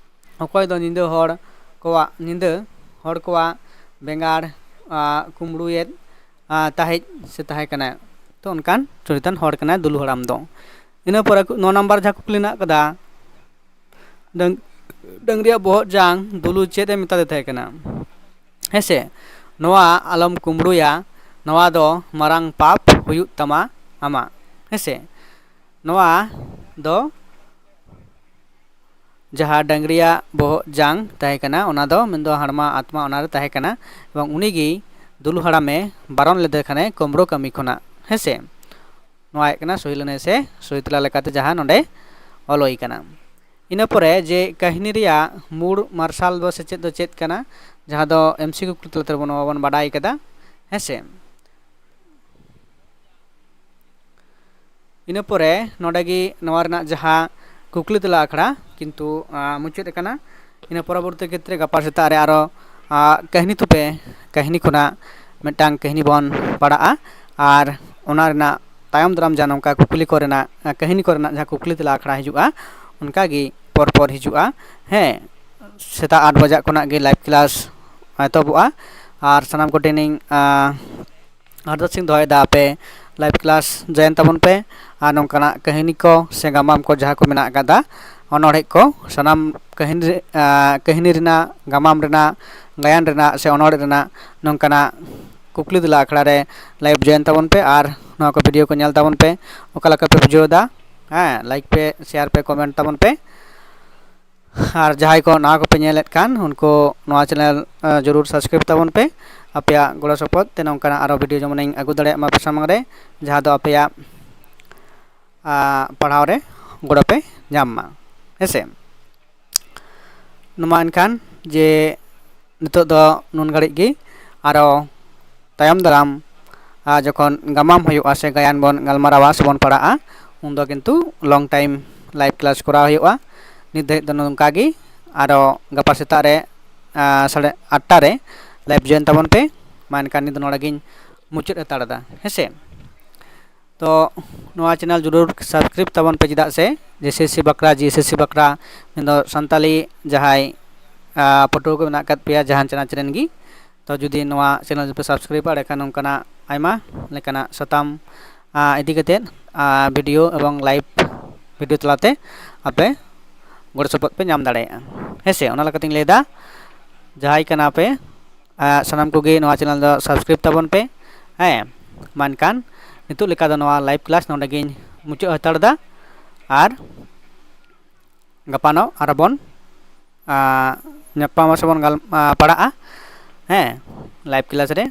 ᱚᱠᱚᱭ ᱫᱚ ᱧᱤᱫᱟᱹ ᱦᱚᱲ ᱠᱚᱣᱟᱜ, ᱧᱤᱫᱟᱹ ᱦᱚᱲ ᱠᱚᱣᱟᱜ ᱵᱮᱸᱜᱟᱲ ᱟ, ᱠᱩᱢᱵᱽᱲᱩᱭᱮᱫ ᱟ, ᱛᱟᱦᱮᱸᱡ ᱥᱮ ᱛᱟᱦᱮᱸ ᱠᱟᱱᱟᱭ᱾ ᱛᱚ ᱚᱱᱠᱟᱱ ᱪᱚᱨᱤᱛᱟᱱ ᱦᱚᱲ ᱠᱟᱱᱟᱭ ᱫᱩᱞᱩ ᱦᱟᱲᱟᱢ ᱫᱚ᱾ ᱤᱱᱟᱹ ᱯᱚᱨᱮ ᱱᱚ ᱱᱟᱢᱵᱟᱨ ᱡᱟᱦᱟᱸ ᱠᱩᱠᱞᱤ ᱢᱮᱱᱟᱜ ᱟᱠᱟᱫᱟ, ᱰᱟᱹᱝ-, ᱰᱟᱹᱝᱨᱤᱭᱟᱜ ᱵᱚᱦᱚᱜ ᱡᱟᱝ ᱫᱩᱞᱩ ᱪᱮᱫ ᱮ ᱢᱮᱛᱟᱫᱮ ᱛᱟᱦᱮᱸ ᱠᱟᱱᱟ? ᱦᱮᱸ ᱥᱮ? ᱱᱚᱣᱟ ᱟᱞᱚᱢ ᱠᱩᱢᱵᱽᱲᱩᱭᱟ, ᱱᱚᱣᱟ ᱫᱚ ᱢᱟᱨᱟᱝ ᱯᱟᱯ ᱦᱩᱭᱩᱜ ᱛᱟᱢᱟ ᱟᱢᱟᱜ᱾ ᱦᱮᱸ ᱥᱮ? ᱱᱚᱣᱟ ᱫᱚ ᱡᱟᱦᱟᱸ ᱰᱟᱹᱝᱨᱤᱭᱟᱜ ᱵᱚᱦᱚᱜ ᱡᱟᱝ ᱛᱟᱦᱮᱸ ᱠᱟᱱᱟ, ᱚᱱᱟ ᱫᱚ ᱢᱮᱱᱫᱚ ᱦᱟᱲᱢᱟ ᱟᱛᱢᱟ ᱚᱱᱟᱨᱮ ᱛᱟᱦᱮᱸ ᱠᱟᱱᱟ, ᱮᱵᱚᱝ ᱩᱱᱤᱜᱮ ᱫᱩᱞᱩ ᱦᱟᱲᱟᱢᱮ ᱵᱟᱨᱚᱱ ᱞᱮᱫᱮ ᱠᱷᱟᱱᱮ ᱠᱩᱢᱵᱽᱲᱩ ᱠᱟᱹᱢᱤ ᱠᱷᱚᱱᱟᱜ᱾ ᱦᱮᱸ ᱥᱮ? ᱱᱚᱣᱟ ᱦᱩᱭᱩᱜ ᱠᱟᱱᱟ ᱥᱚᱦᱤ ᱞᱟᱹᱱᱟᱹᱭ ᱥᱮ ᱥᱚᱦᱤ ᱛᱮᱞᱟ ᱞᱮᱠᱟᱛᱮ ᱡᱟᱦᱟᱸ ᱱᱚᱰᱮ ᱚᱞ ᱦᱩᱭ ᱠᱟᱱᱟ᱾ ᱤᱱᱟᱹ ᱯᱚᱨᱮ ᱡᱮ ᱠᱟᱹᱦᱱᱤ ᱨᱮᱭᱟᱜ ᱢᱩᱲ ᱢᱟᱨᱥᱟᱞ ᱫᱚ ᱥᱮᱪᱮᱫ ᱫᱚ ᱪᱮᱫ ᱠᱟᱱᱟ? ᱡᱟᱦᱟᱸ ᱫᱚ ᱮᱢ ᱥᱤ ᱠᱤᱭᱩ ᱠᱩᱠᱞᱤ ᱛᱟᱞᱟ ᱛᱮᱵᱚᱱ, ᱱᱚᱣᱟ ᱵᱚᱱ ᱵᱟᱰᱟᱭ ᱠᱟᱫᱟ᱾ ᱦᱮᱸ ᱥᱮ? ᱤᱱᱟᱹ ᱯᱚᱨᱮ ᱱᱚᱰᱮ ᱜᱮ ᱱᱚᱣᱟ ᱨᱮᱱᱟᱜ ᱡᱟᱦᱟᱸ ᱠᱩᱠᱞᱤ ᱛᱮᱞᱟ ᱟᱠᱷᱲᱟ ᱠᱤᱱᱛᱩ, ᱟ, ᱢᱩᱪᱟᱹᱫ ᱟᱠᱟᱱᱟ᱾ ᱤᱱᱟᱹ ᱯᱚᱨᱚᱵᱚᱨᱛᱤ ᱠᱷᱮᱛᱨᱮ ᱜᱟᱯᱟ ᱥᱮᱛᱟᱜ ᱨᱮ ᱟᱨᱚ, ᱟ, ᱠᱟᱹᱦᱱᱤ ᱛᱷᱩᱯᱮ ᱠᱟᱹᱦᱱᱤ ᱠᱷᱚᱱᱟᱜ ᱢᱤᱫᱴᱟᱝ ᱠᱟᱹᱦᱱᱤ ᱵᱚᱱ ᱯᱟᱲᱟᱜᱼᱟ᱾ ᱟᱨ ᱚᱱᱟ ᱨᱮᱱᱟᱜ ᱛᱟᱭᱚᱢ ᱫᱟᱨᱟᱢ ᱡᱟᱦᱟᱸ ᱱᱚᱝᱠᱟ ᱠᱩᱠᱞᱤ ᱠᱚᱨᱮᱱᱟᱜ, ᱟ, ᱠᱟᱹᱦᱱᱤ ᱠᱚᱨᱮᱱᱟᱜ ᱡᱟᱦᱟᱸ ᱠᱩᱠᱞᱤ ᱛᱮᱞᱟ ᱟᱠᱷᱲᱟ ᱦᱤᱡᱩᱜᱼᱟ, ᱚᱱᱠᱟ ᱜᱮ ᱯᱚᱨ ᱯᱚᱨ ᱦᱤᱡᱩᱜᱼᱟ᱾ ᱦᱮᱸ, ᱥᱮᱛᱟᱜ ᱟᱴ ᱵᱟᱡᱟᱜ ᱠᱷᱚᱱᱟᱜ ᱜᱮ live class ᱮᱛᱚᱦᱚᱵᱚᱜᱼᱟ᱾ ᱟᱨ ᱥᱟᱱᱟᱢ ᱠᱚᱴᱷᱮᱱᱤᱧ, ᱟ, ᱟᱨᱫᱟᱥ ᱤᱧ ᱫᱚᱦᱚᱭᱮᱫᱟ, ᱟᱯᱮ live class join ᱛᱟᱵᱚᱱ ᱯᱮ᱾ ᱟᱨ ᱱᱚᱝᱠᱟᱱᱟᱜ ᱠᱟᱹᱦᱱᱤ ᱠᱚ ᱥᱮ ᱜᱟᱢᱟᱢ ᱠᱚ ᱡᱟᱦᱟᱸ ᱠᱚ ᱢᱮᱱᱟᱜ ᱟᱠᱟᱫᱟ, ᱚᱱᱚᱬᱦᱮ ᱠᱚ, ᱥᱟᱱᱟᱢ ᱠᱟᱹᱦᱱᱤ ᱨᱮ-, ᱟ, ᱠᱟᱹᱦᱱᱤ ᱨᱮᱱᱟᱜ, ᱜᱟᱢᱟᱢ ᱨᱮᱱᱟᱜ, ᱜᱟᱭᱟᱱ ᱨᱮᱱᱟᱜ ᱥᱮ ᱚᱱᱚᱬᱦᱮ ᱨᱮᱱᱟᱜ ᱱᱚᱝᱠᱟᱱᱟᱜ ᱠᱩᱠᱞᱤ ᱛᱮᱞᱟ ᱟᱠᱷᱲᱟ ᱨᱮ live join ᱛᱟᱵᱚᱱ ᱯᱮ᱾ ᱟᱨ ᱱᱚᱣᱟ ᱠᱚ video ᱠᱚ ᱧᱮᱞ ᱛᱟᱵᱚᱱ ᱯᱮ, ᱚᱠᱟ ᱞᱮᱠᱟ ᱯᱮ ᱵᱩᱡᱷᱟᱹᱣ ᱮᱫᱟ? ᱦᱮᱸ, like ᱯᱮ, share ᱯᱮ, comment ᱛᱟᱵᱚᱱ ᱯᱮ᱾ ᱟᱨ ᱡᱟᱦᱟᱸᱭ ᱠᱚ ᱱᱟᱣᱟ ᱠᱚᱯᱮ ᱧᱮᱞᱮᱫ ᱠᱷᱟᱱ, ᱩᱱᱠᱩ ᱱᱚᱣᱟ channel, ᱟ, ᱡᱚᱨᱩᱨ subscribe ᱛᱟᱵᱚᱱ ᱯᱮ᱾ ᱟᱯᱮᱭᱟᱜ ᱜᱚᱲᱚ ᱥᱚᱯᱚᱦᱚᱫ ᱛᱮ ᱱᱚᱝᱠᱟᱱᱟᱜ ᱟᱨᱚ video ᱡᱮᱢᱚᱱᱤᱧ ᱟᱹᱜᱩ ᱫᱟᱲᱮᱭᱟᱜ ᱢᱟ ᱟᱯᱮ ᱥᱟᱢᱟᱝ ᱨᱮ, ᱡᱟᱦᱟᱸ ᱫᱚ ᱟᱯᱮᱭᱟᱜ, ᱟ, ᱯᱟᱲᱦᱟᱣ ᱨᱮ ᱜᱚᱲᱚ ᱯᱮ ᱧᱟᱢ ᱢᱟ᱾ ᱦᱮᱸ ᱥᱮ? ᱱᱚᱣᱟ ᱮᱱᱠᱷᱟᱱ ᱡᱮ ᱱᱤᱛᱚᱜ ᱫᱚ ᱱᱩᱱ ᱜᱷᱟᱹᱲᱤᱡ ᱜᱮ᱾ ᱟᱨᱚ ᱛᱟᱭᱚᱢ ᱫᱟᱨᱟᱢ, ᱟ, ᱡᱚᱠᱷᱚᱱ ᱜᱟᱢᱟᱢ ᱦᱩᱭᱩᱜᱼᱟ ᱥᱮ ᱜᱟᱭᱟᱱ ᱵᱚᱱ ᱜᱟᱞᱢᱟᱨᱟᱣᱟ ᱥᱮᱵᱚᱱ ᱯᱟᱲᱦᱟᱜᱼᱟ, ᱩᱱᱫᱚ ᱠᱤᱱᱛᱩ long time live class ᱠᱚᱨᱟᱣ ᱦᱩᱭᱩᱜᱼᱟ᱾ ᱱᱤᱛ ᱫᱷᱟᱹᱵᱤᱡ ᱫᱚ ᱱᱚᱝᱠᱟ ᱜᱮ, ᱟᱨᱚ ᱜᱟᱯᱟ ᱥᱮᱛᱟᱜ ᱨᱮ ᱥᱟᱲᱮ ᱟᱴᱴᱟ ᱨᱮ live join ᱛᱟᱵᱚᱱ ᱯᱮ᱾ ᱢᱟ ᱮᱱᱠᱷᱟᱱ ᱱᱤᱛ ᱫᱚ ᱱᱚᱰᱮ ᱜᱤᱧ ᱢᱩᱪᱟᱹᱫ ᱦᱟᱛᱟᱲ ᱮᱫᱟ, ᱦᱮᱸ ᱥᱮ᱾ ᱛᱚ ᱱᱚᱣᱟ channel ᱡᱚᱨᱩᱨ subscribe ᱛᱟᱵᱚᱱ ᱯᱮ, ᱪᱮᱫᱟᱜ ᱥᱮ JSSC ᱵᱟᱠᱷᱨᱟ, JSSC ᱵᱟᱠᱷᱨᱟ ᱢᱮᱱᱫᱚ ᱥᱟᱱᱛᱟᱞᱤ ᱡᱟᱦᱟᱸᱭ ᱯᱟᱹᱴᱷᱩᱣᱟᱹ ᱠᱚ ᱢᱮᱱᱟᱜ ᱟᱠᱟᱫ ᱯᱮᱭᱟ ᱡᱟᱦᱟᱱ ᱪᱟᱱᱟᱪ ᱨᱮᱱ ᱜᱮ, ᱛᱚ ᱡᱩᱫᱤ ᱱᱚᱣᱟ channel ᱯᱮ subscribe ᱟ, ᱮᱸᱰᱮᱠᱷᱟᱱ ᱱᱚᱝᱠᱟᱱᱟᱜ ᱟᱭᱢᱟ ᱞᱮᱠᱟᱱᱟᱜ ᱥᱟᱛᱟᱢ ᱤᱫᱤ ᱠᱟᱛᱮᱫ video ᱮᱵᱚᱝ live video ᱛᱟᱞᱟᱛᱮ ᱟᱯᱮ ᱜᱚᱲᱚ ᱥᱚᱯᱚᱦᱚᱫ ᱯᱮ ᱧᱟᱢ ᱫᱟᱲᱮᱭᱟᱜᱼᱟ, ᱦᱮᱸ ᱥᱮ᱾ ᱚᱱᱟ ᱞᱮᱠᱟᱛᱤᱧ ᱞᱟᱹᱭᱫᱟ, ᱡᱟᱦᱟᱸᱭ ᱠᱟᱱᱟ ᱯᱮ ᱥᱟᱱᱟᱢ ᱠᱚᱜᱮ ᱱᱚᱣᱟ channel ᱫᱚ subscribe ᱛᱟᱵᱚᱱ ᱯᱮ, ᱦᱮᱸ᱾ ᱢᱟ ᱮᱱᱠᱷᱟᱱ ᱱᱤᱛᱚᱜ ᱞᱮᱠᱟ ᱫᱚ ᱱᱚᱣᱟ live class ᱱᱚᱰᱮ ᱜᱤᱧ ᱢᱩᱪᱟᱹᱫ ᱦᱟᱛᱟᱲ ᱮᱫᱟ, ᱟᱨ ᱜᱟᱯᱟᱱᱚᱜ ᱟᱨᱚ ᱵᱚᱱ ᱧᱟᱯᱟᱢᱟ ᱥᱮᱵᱚᱱ ᱜᱟᱞ ᱯᱟᱲᱟᱜᱼᱟ, ᱦᱮᱸ, live class ᱨᱮ᱾